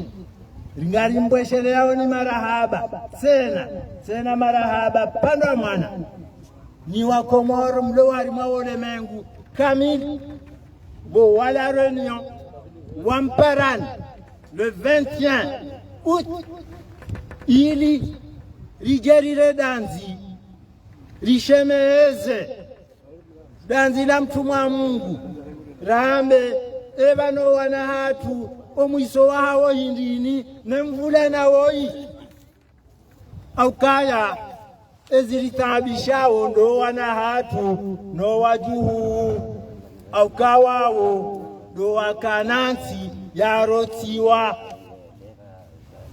Ringari mbwesheleyaoni marahaba, tsena, tsena marahaba, pvandza mwana. Nyi Wakomoro mlo harimwa wo ulemengu kamili, bo wa La Réunion, wamparani, le vingt et un août, ili ridje rire dandzi, rishemeze, dandzi la mtrumwa Mungu, rambe, epvanu wana hatru, omwiso wahawo hindrini, ne mvula nawoyi. Haukaya, eziritaabishao ndo wana hatru, no wadjuhu. Hauka wawo, ndo wakana ntsi yarotsiwa.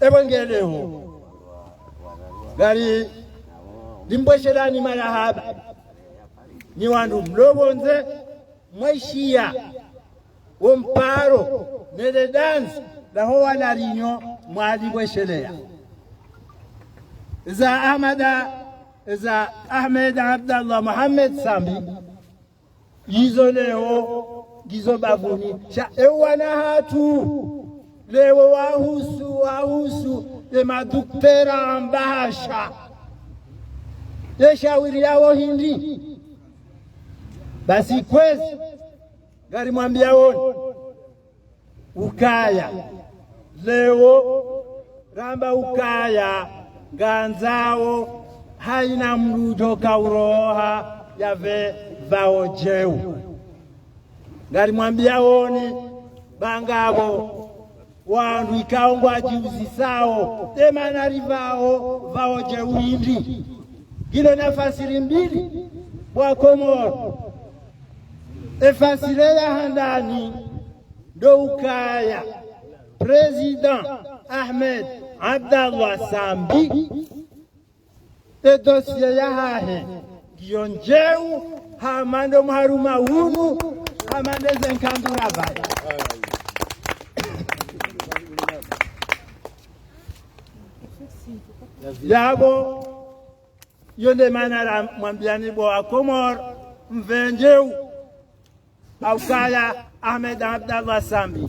Epvo nge leo, ngari, ndimbweshelani marahaba. Nyi wandru mlo pvondze, mwishiya wo mparo, ne le dandzi laho wa La Réunion, mwalibwesheleya. Eza Ahmada, eza Ahmed Abdallah Mohamed Sambi, izo leo ngizo bapvuni, sha ewana hatru leo wahusu, wahusu, ye maduktera amba hasha. Ye shawiri yawo hindri? Basi kwezi, ngarimwambiyaoni ukaya, leo, ramba ukaya, ngandzao, haina mdru djo kauroha, yapve pvao djeu. Ngarimwambiyaoni, ba ngapvo wandru ikao ngwadjiuzisao, emana ripvao, pvao djeu hindri. Ngilo na fasiri mbili, bo Wakomoro. Efasiri ya handani, ndo ukaya, Président Ahmed Abdallah Sambi, e dossier yahahe ngiyo ndjeu, hama ndo mharuma unu, hama ndeze nkandura pvaya. Yapvo, yo nde mana ramwambiyani bo Wakomoro, mve ndjeu. Haukaya Ahmed Abdallah Sambi,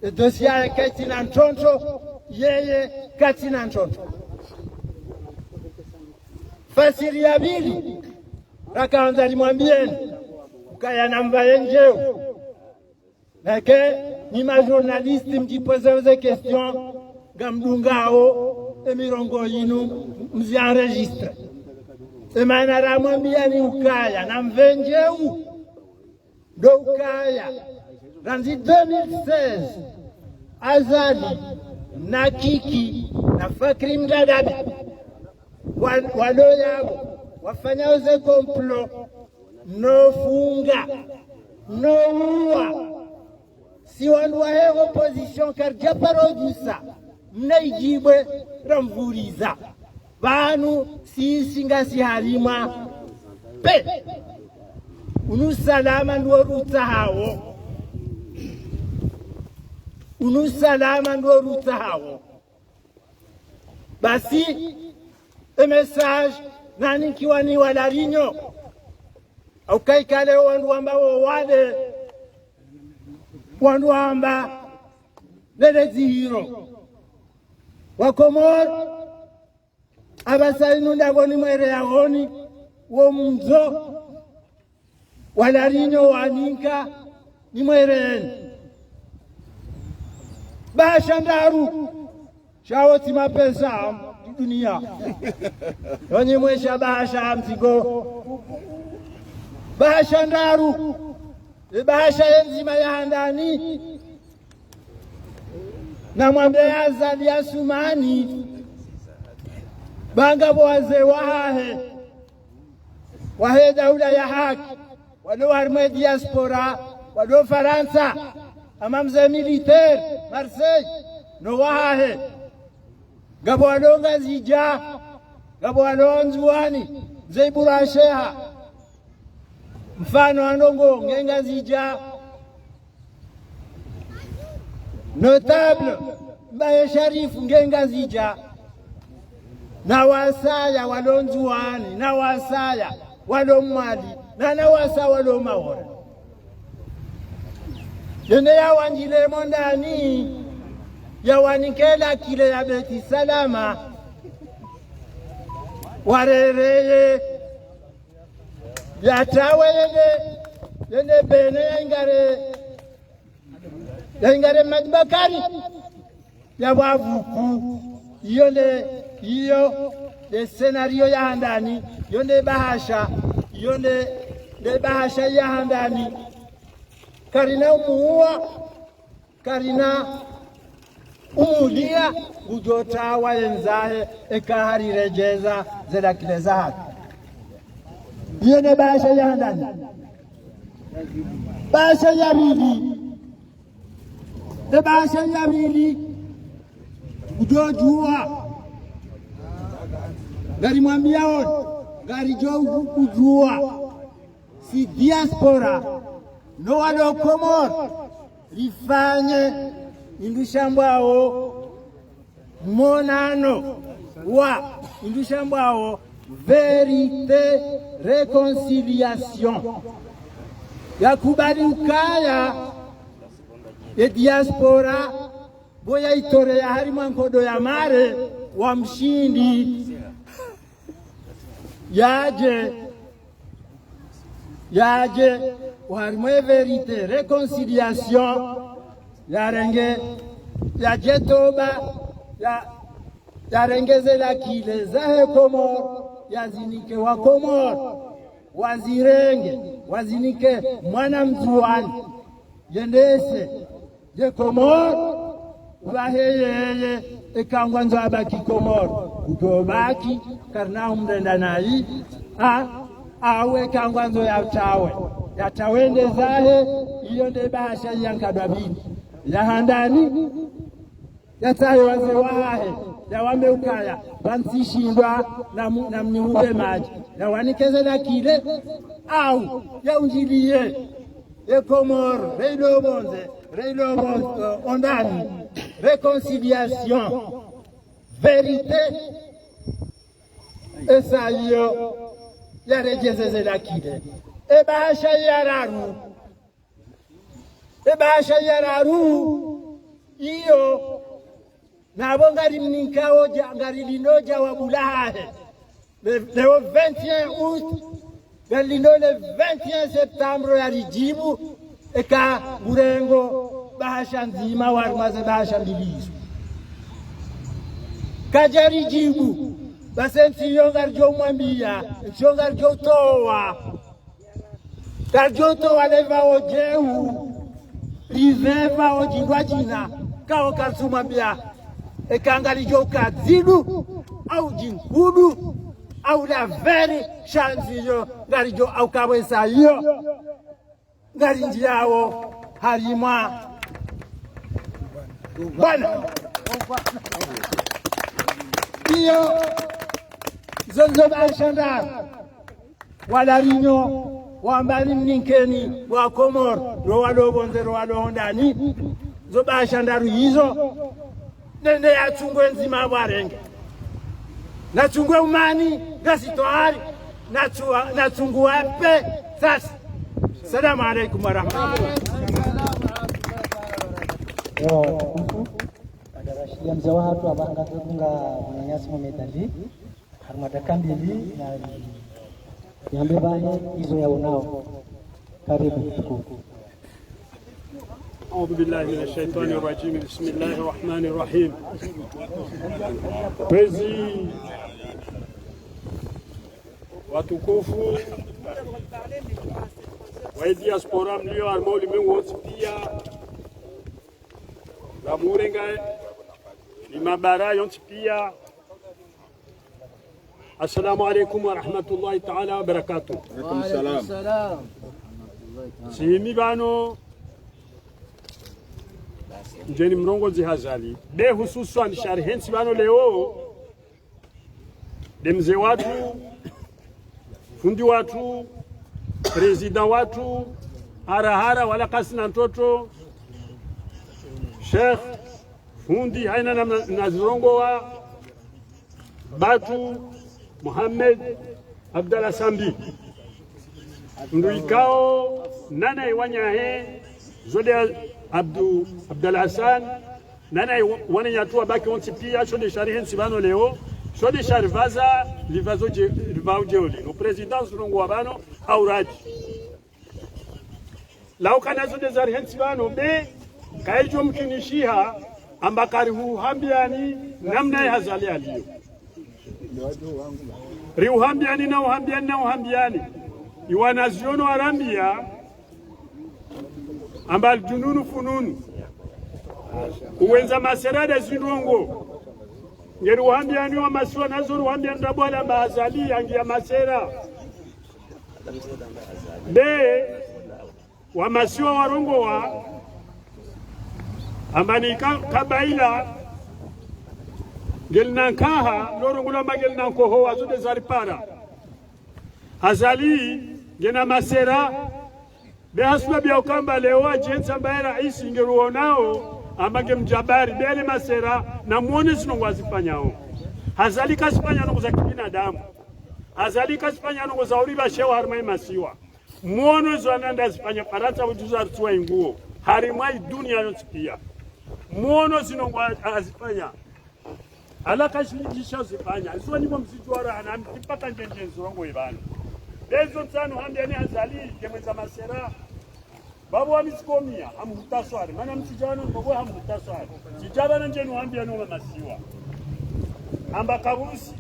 e dossier yahe kaitsina ntrondro, yeye katsina ntrondro. Fasiri ya pvili, rakandza rimwambiyeni, ukaya namvaye ndjeu. Neke, nyi ma journaliste mdjipoze ze question, ngamdungao, emirongo yinu, mzi enregistré. Emana ramwambiyani ukaya, namve ndjeu. Ndo ukaya, randzi deux mille seize, Azali, na Kiki, na Fakri Mdadabi, wa-, walo yapvo, wafanyao ze complot, no funga, no uwa. Si wandru wahe opposition karidja paro djusa, mna idjibwe ramvuriza. Pvanu sisi ngasi harimwa pe. Unu salama ndo rutsahawo. Unu salama ndo rutsahawo. Basi, e message nanikiwa ni wa La Réunion. Hauka ikale wandru wamba wo wade, wandru wamba lele dzihiro. Wakomoro, apvasa inu ndapvo nimwereyaoni, wo mdzo wa La Réunion waninka, nimwereyeni. Bahasha ndraru, sha wo tsi mapesa, dunia. Yo nyi mwesha bahasha mzigo. Bahasha ndraru, e bahasha ye ndzima ya handani. Namwambe Azali Assoumani, ba ngapvo wazee wahahe, wahe daula ya haki, walo harimwa diaspora, walo Farantsa, hama mze militaire, Marseille, no wahahe. Ngapvo walo Ngazidja, ngapvo walo Ndzuwani, mze Ibura Sheha. Mfano wa ndrongoo nge Ngazidja. Notable, Mbaye Sharifu nge Ngazidja. Na wasaya walo Ndzuwani, na wasaya. walo Mwali, na na wasa walo Maore. Yende yawandjile mondani, yawanike la clé ya Beti Salama, warereye, yatawe yende, yende Bénin yaingare, yaingare Madi Bakari, ya wavuku. Iyo nde, iyo nde scénario ya handani, iyo nde bahasha, iyo nde, nde bahasha ya handani. Karina umuwa, karina umulia, udjo tawa yendzahe, eka hariredjeza ze la clé zahatru. Iyo nde bahasha ya handani. Bahasha ya pvili. Nde bahasha ya pvili, udjo djuwa. Ngarimwambiao, ngaridjo udjuwa. Si diaspora, no walo Komori, rifanye, indru shambwao, monano wa indru shambwao vérité réconciliation. Yakubali ukaya ye diaspora, bo yaitoreya harimwa nkodo ya mare wa mshindi. Yadje yadje, oharimwa ye vérité, réconciliation, yarenge, yadje toba, ya, yarenge ze la clé zahe Komori, yazinike wa Komori, wazirenge, wazinike mwana Mndzuwani, yendese, ye Komori, pvahe yeye, eka ngwandzo abaki Komori, udjo baki, karina umrenda nayi, a, awe eka ngwandzo yatawe. Yatawe yende zahe, iyo nde bahasha ya nkado ya pvili. Ya handani, yatsahe wazee wahahe, yawambe ukaya, pvantsi shindwa, na mu-, na mniuve madji. Yawanike ze la clé, au, yaundjiliye. Ye Komori, reyilo pvondze, reyilo pvondze, eh, ondani, réconciliation, vérité, esa iyo, yaredjeze ze la clé. E bahasha ya raru, e bahasha ya raru, iyo, na pvo ngarimnikao dja-, ngarilindao djawabu lahahe. Le, leo vingt et un août, ngarilindo le vingt et un septembre yaridjibu, eka ngurengo bahasha ndzima oharimwa ze bahasha mbili izo. Kadjaridjibu, basi ntsi iyo ngaridjo mwambia, ntsi iyo ngaridjo towa. Kadjo towa leva odjeu, liveva odjindwa djina, kao katsumwambia, eka ngaridjo uka dzidu, au djinkudu, au laveri, sha ntsi iyo, ngaridjo au kabwesa iyo. Ngarindjiao, harimwa. Bwana. Iyo, zo, zo bahasha ndraru. Wala rinyo, wamba nimnikeni, wa Komori, ro walo pvondze, ro walo hondani, zo bahasha ndraru izo, nende yatsungue ndzima pvo arenge. Natsungue umani, ngasi twayari, natsu-, natsungue pe, sasa. Salamu alaikum warahmatullahi. Yo, mfu, adarashiya mze wahatru apvanga kukunga mwananyasi Mohamed Ali. Harimwa dakika mbili, na yambe pvahe izo yaonao. Karibu, tukufu. أعوذ بالله من الشيطان الرجيم. بسم الله الرحمن الرحيم. Kwezi watukufu wa diaspora mlio harimwa ulimwengu wontsi pia, la murenga ni mabara yontsi pia, Assalamu alaikum warahmatullahi taala wabarakatuh. Alaikum salam. Tsimi pvanu, ndjeni mrongozi hazali. Be hususwani shari hentsi pvanu leo, nde mze watru, fundi watru, président watru, harahara wala kasina ntrotro, Sheikh, fundi, haina namna, na zirongowa, Batu Mohamed Abdallah Sambi. Mndru ikao nana iwanyahe, zo nde Abdu, Abdallah Hassan, nana iwa-, wananyatru wabaki wontsi pia, sho nde sha rihentsi pvanu leo, sho nde sha ripvaza, lipvazo dje, lipvao djeo linu. Président zirongowa pvanu, hauradi. Laukana zo nde za rihentsi pvanu, be, kaidjo mkinishiha, amba karihuhambiani, namna ye Azali yaliyo. Riuhambiani na uhambiani na uhambiani. Iwanazioni warambia, amba aljununu fununu. Uwendza masera nde zindrongo. Ngeriuhambiani wamasiwa nazo riuhambiani ndrabo wala amba Azali yangia masera. Be, wamasiwa warongowa, amba ni ka-, kabaila, ngelina nkaha, lorongowa amba ngelina nkoho, wazo nde zaripara. Azali, ngena masera, be hasubabu ya ukamba leo adjentsi amba ye raisi ngeruonao, amba nge mjabari, be yale masera, na muone zindrongo wazifanyao. Azali kasifanya ndrongo za kibinadamu. Azali kasifanya ndrongo za uripva sheo harimwa ye masiwa. Muono zo ananda azifanya Farantsa, udjuzi aritiwa inguo. Harimwa idunia yontsi pia. Muono zindrongo a-, azifanya. Ala kashilidjisha zifanya. Izo ni mwa mzidjuwa rahana, mtipaka ndjendje nzirongowe pvanu. Be zo ntsanu hambiani Azali, nge mwendza masera. Babo wa misikomia, hamhutaswari. Mana msidjawano, babo hamhutaswari. Sidjaba na ndjenu hambiani wamasiwa. Amba kabusi.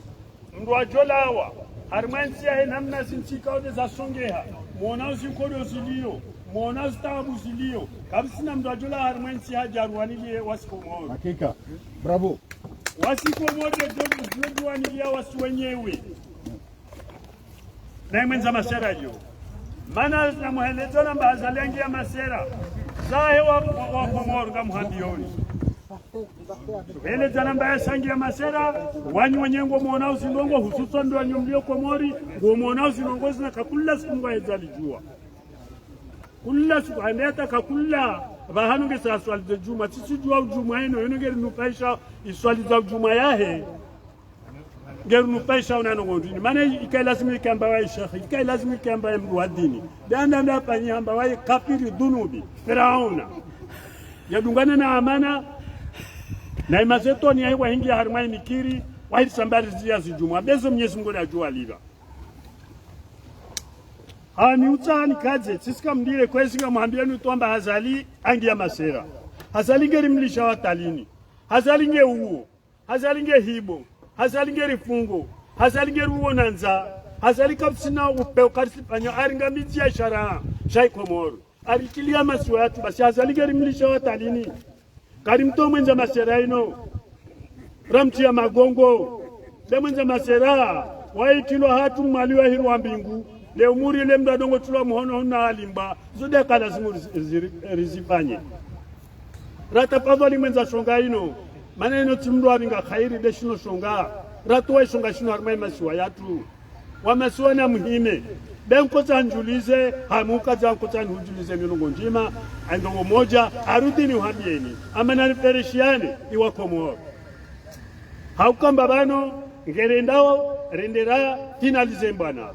Mndru adjolawa, harimwa entsi yahe namna zintsi ikao nde zasongeha, mwona uzinkodo ziliyo, mwona uzitaabu ziliyo, kabusina mndru adjolawa harimwa entsi hadja ruwaniliye wasi Komori. Hakika. Bravo. Wasi Komori nde djo-, djo-, djo ruwaniliya wasi wenyewe. Na ye mwendza masera yo. Mana na muheledzana amba Azali yangia masera. Zahe wa, wa, wa Komori ngamuhambioni. Hele dzana mbaya sangia masera, wanyu wenye ngo mwona uzindrongo, hususwa ndo wanyu mlio Komori, ngo mwona uzindrongo zina kakula siku ngwa hedza lidjuwa. Kula siku, hande hata kakula, pvahanu nge sa swali ze djumwa, tsisi djuwa udjumwa eno, eno ngeri nufaisha, iswali za udjumwa yahe, ngeri nufaisha unano ngondini. Mana ikai lazimu ikamba wa ishekhe, ikai lazimu ikamba ya mndru wa dini. Danda mda panyi hamba wa kafiri dhunubi, Firauna. Yadungana na amana, na imazetoni ya iwa hingi ya harimwa imikiri, wa hiri sambari ziya zidjumwa. Bezo Mnyezi Mungu na djuwa liva. Hani utsa hani kadze, tsisika mdire kwezi nga muhambia ni utwamba Azali angia masera. Azali ngeri mlisha wa talini. Azali nge uwo. Azali nge hibo. Azali nge rifungo. Azali nge ruwo na nza. Azali kabusina upe ukarisipanya aringa midzi ya ishara sha iKomoro. Aritilia masiwa yatru basi Azali ngeri mlisha wa talini. Kari mtso mwendza masera ino. Ramtria magongo. Nde mwendza masera. Waitilwa hatru mwali wa hirwa mbingu. Le umuri le mndru adongo tulwa muhono huna alimba. Zo nde kalazimu rizi-, rizi-, rizifanye. Ratafadhali mwendza shonga ino. Mana ino tsi mndru avinga khairi nde shino shonga. Ratowa ishonga shino harimwa imasiwa yatru. Wamasiwa na muhime. Be nkotsa ndjulize, hamuka za nkotsa ndjulize ni ndrongo ndjima, ndrongo moja, arudi ni uhambieni. Ama na rifereshiane, iwa Komoro. Haukamba pvanu, ngerendao, rendera, finalize mbwana.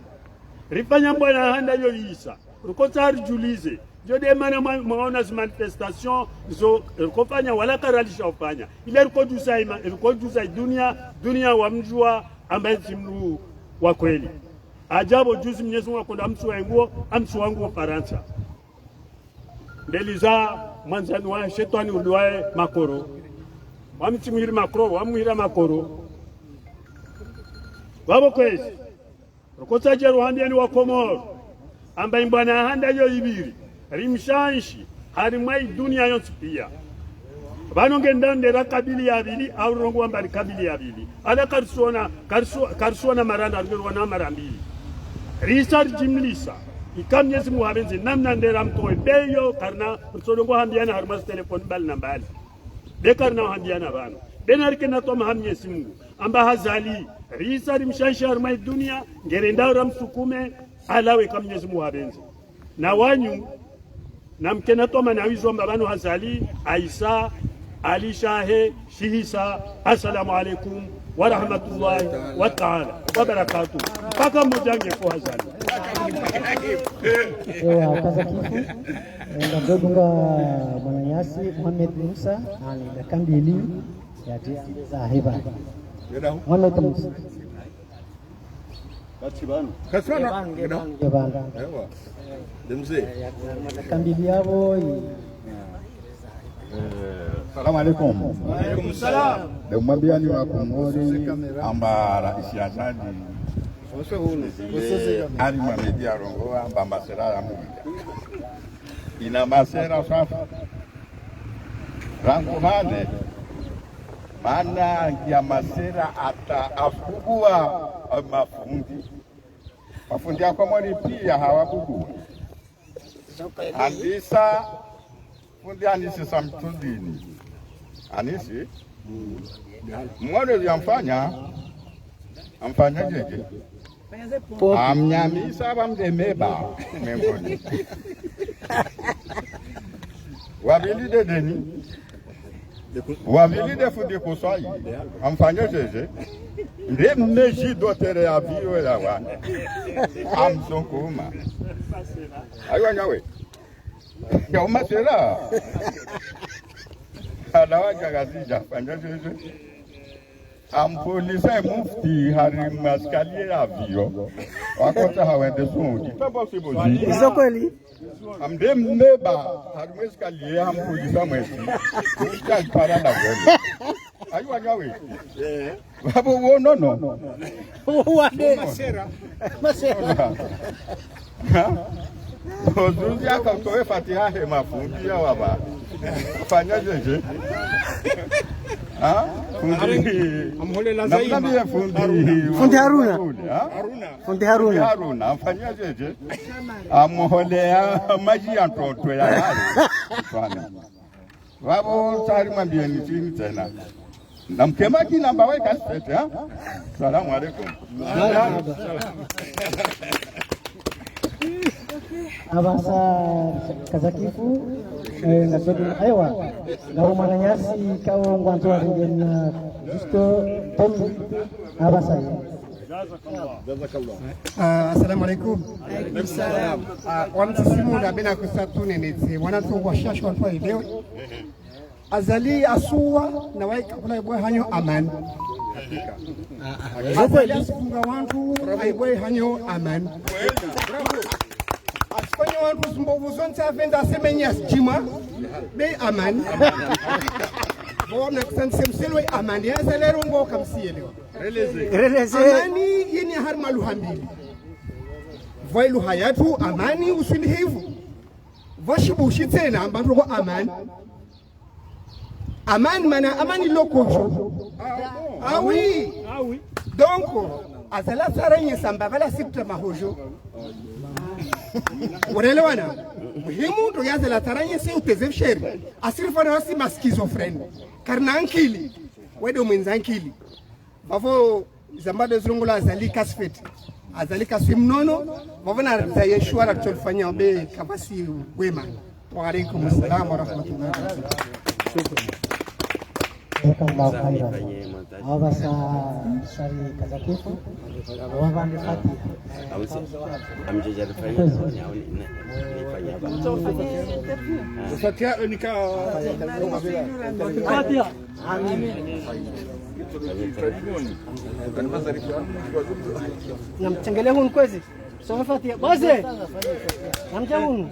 Rifanya mbwana handa yo isa. Rukotsa ridjulize. Djo de mana mwa-, mwaona zi manifestation, zo, rukofanya, wala karalisha ufanya. Ile rukodjuza ima-, rukodjuza dunia, dunia wamdjuwa, amba ntsi mndru wa kweli. Ajabu juzi Mnyezi Mungu akonda amtsuwa nguo, amtsuwa nguo Farantsa. Ndeli za mwandzani wa shetwani uliwaye Makoro. Wamtsi muhiri Makoro, wamuhira Makoro. Wabo kwezi. Rukotsa dje ruhambiani wa Komoro. Amba imbwana handa yo ibiri. Rimshanshi. Harimwa idunia yontsi pia. Pvanu nge ndandera kabili ya pvili, au rongowa amba ri kabili ya pvili. Ala karisuona, karisu-, karisuona maranda, ringeruona mara mbili. Risa rijimlisa. Ika Mnyezi Mungu hapvendze, namna ndera mtowe. Beyo, karina, risodongo hambiana harimwa zi telefoni mbali na mbali. Be karina uhambiana pvanu. Be narike natwama ha Mnyezi Mungu. Amba Azali, risa rimshanshi harimwa idunia, ngerendao ramsukume, alawe ika Mnyezi Mungu hapvendze. Na wanyu, namkena twama na wizo amba pvanu Azali, Aisa, Ali Shahe, Shihisa. Assalamu alaikum wa rahmatullahi wa ta'ala wa barakatuh. Mpaka mmoja ngeko Azali. Ewa, kazakifu. Eh, ngamdodunga mwananyasi Mohamed Musa, ani, dakika mbili, yadje yambeze heba. Mohamed Musa. Kati pvanu. Kati pvanu. Nge pvanu. Ewa. Nde mze. Dakika mbili yapvo, i- Eh, salamu alaikum. Wa alaikum salam. Nde mwambiani wa Komori amba raisi Azali. Ali Mohamed arongowa amba masera ya Mungu. Ina masera swafi. Rangu hale, mana ya masera hata afubuwa mafundi. Mafundi ya Komori pia hawabubuwa. Andisa, fundi Anisi Samsudini. Anisi? Mwono yamfanya, amfanya djedje. Amnyamisa pvamdemeba, mengoni. Wapvili nde Deni. Wapvili nde fundi Kuswayi. Amfanya djedje. Nde mmeji dotere ya viyo ya wana. Amsonkuma. Ayiwa nyawe. Ya umasera. Anawaja Ngazidja, fanya djedje. Ampolisa ye mufti hari maskaliye ya viyo. Wakotsaha wende Suudi. Pembo sibozi. Izo kweli. Amdemeba hari mwe skaliye ampolisa mwezi. Mufti alipara na kweli. Ayiwa nyawe. Babo wo nono. Wade. Masera. Masera. Ha? Ozuzi aka utowe Fatiha he mafundi ya waba. Fanya djedje. Ha? Fundi. Amholela Zaima. Namnambiye fundi. Fundi Haruna. Ha? Fundi Haruna. Haruna, fanya djedje. Amholela maji ya ntoto ya hali. Fanya. Babo tsari mwambieni tsini tsena. Namkema kina mbawe kasipete, ha? Salamu alaikum. Abasa kazakifu, eh, ngasodu, ewa, ngapvo mwananyasi kawo ngwandzo wa ringena, juste, Tom, abasa. Ah, assalamu alaikum. Alaikum salam. Ah, wamtsisimu na bena kusatu nenetse, wana tu washashi wantru wa ideo. Azali asuwa na waika kula ibwe hanyo amani. Azali asifunga wantru, aibwe hanyo amani. Asifanya wantru zimbovu zontsi avenda asemenya sijima, be amani. Bo mna kusanti semselo amani. Ya Azali rongowa kamsiyelewa. Releze. Amani yini hari maluha mbili. Vwa iluha yatru amani uswili hivu. Vwa shibushi tsena amba ndroko amani. Amani mana amani lokojo. Ah oui. Ah oui. Donc, Azali atsaranye samba pvala sipta mahojo. Urelewana? Muhimu ndo ya Azali atsaranye si uteze visheri. Asirifana wasi ma schizophrène. Karina ankili. Wedo mwenza ankili. Bavo zamba de zilongola Azali kasifeti. Azali kaswi mnono. Bavo na za Yeshua na tsolifanya be kapvatsi wema. Wa alaikum salam wa rahmatullahi wa barakatuh. Shukran. Jazakallahu khairan. Abasa sari kazakifu. Wavande Fatiha. Fatiha, eh, nika. Fatiha. Amin. Namtengele hunu kwezi. Some Fatiha. Baze. Namdja hunu.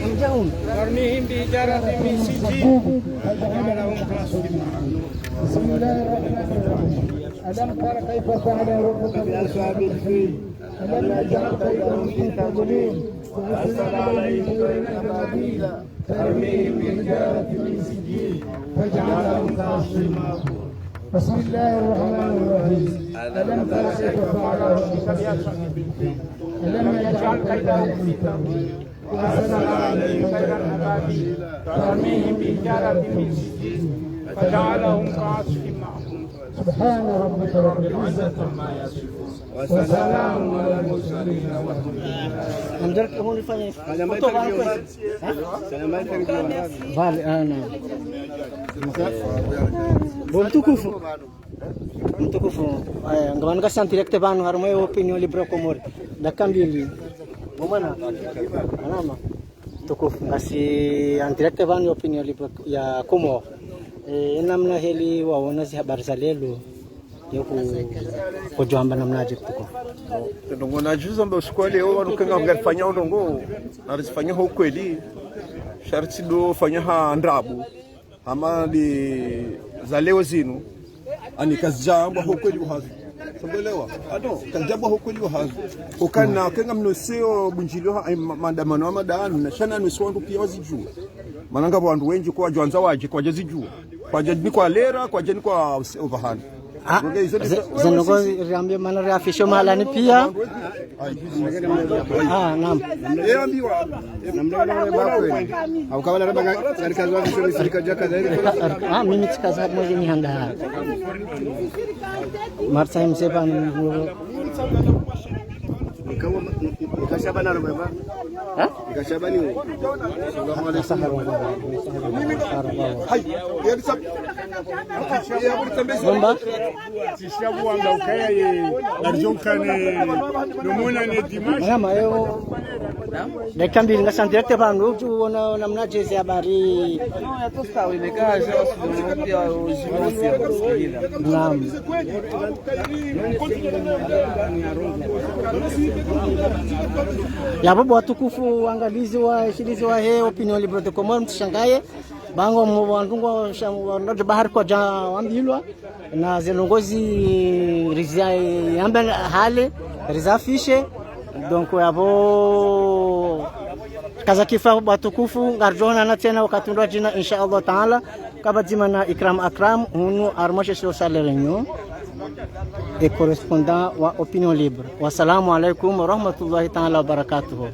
Namdja hunu. ترميهم بحجارة من سجيل فجعلهم كعصف مأكول. بسم الله الرحمن الرحيم. ألم تر كيف فعل ربك بأصحاب الفيل. ألم يجعل كيدهم في تضليل وأرسل عليهم طيرا أبابيل ترميهم بحجارة من سجيل فجعلهم كعصف مأكول. بسم الله الرحمن الرحيم. ألم تر كيف فعل ربك بأصحاب الفيل. ألم يجعل كيدهم في تضليل وأرسل عليهم طيرا أبابيل ترميهم بحجارة من سجيل فجعلهم كعصف مأكول. سبحان ربك رب العزة عما يصفون. وسلام على المرسلين والحمد لله. Namdjari hunu fanya. Fanya mic. Foto karibu. Vale, ah, non. Bo mtukufu. Mtukufu. Eh, ngapvanu ngasi en direct pvanu harumwa ye Opinion Libre Comores. Dakika mbili. Bo mwana. Alama. Mtukufu. Ngasi en direct pvanu ye Opinion Libre ya Comores. Eh, namna heli waona zi habari za leo. Yo ku-, kudjwamba namnadje mtukufu. Ndrongoo nadjuza mba usiku wa leo, wanu kenga ngarifanya ndrongoo, narizifanya ho kweli, sha ritsi do fanya ha ndrabo. Hama li za leo zinu, ani kazidjambwa ho kweli uhazu. Sambelewa? Ano, kazidjambwa ho kweli uhazu. Ukana, kenga mnoseo bundjilio ha, eh, ma-, maandamano wa madanu, na shana nusio wandru pia wazidjuwa. Mana ngapvo wandru wendji kwadjwandza wadje, kwadjazidjuwa. Kwadja ni kwa lera, kwadja ni kwa use-, upvahani. Ah, ze-, zendrongoo riambe mana riafishe mahalani pia. Ah, naam. Ah, mimi tsikaza mwenye ni handa. Marsa msepa ni. Kama, m-, m-, mkashabana na baba. Ha? Mkashabani wo. Sahara. Sahara. Nomba? Tishabu wanga ukaya ye, narijonkane, nomona ne dimanche. Mama, yo. Dakika mbili ngasi en direct pvanu, udju wona namnadje ze habari. Non, ya tosta, oui, mais quand je suis pia ujimisi ya kusikiliza. Naam. Yapvo bo watukufu, waangalizi, washilizi wahe Opinion Libre de Comores, mtsishangaye. Ba ngo mwa wandru ngwasha-, wandru bahari kwadja wambilwa. Na zendrongoo zi riziambe hale, rizafishe. Donc, yapvo kaza kifa bo watukufu, ngaridjoonana tsena wakati undru wadjina, insha Allah Taala. Kapvadzima na Ikram Akram, hunu harumwa she sio sale Réunion, e correspondant wa Opinion Libre. Wassalamu alaikum warahmatullahi taala wabarakatuhu.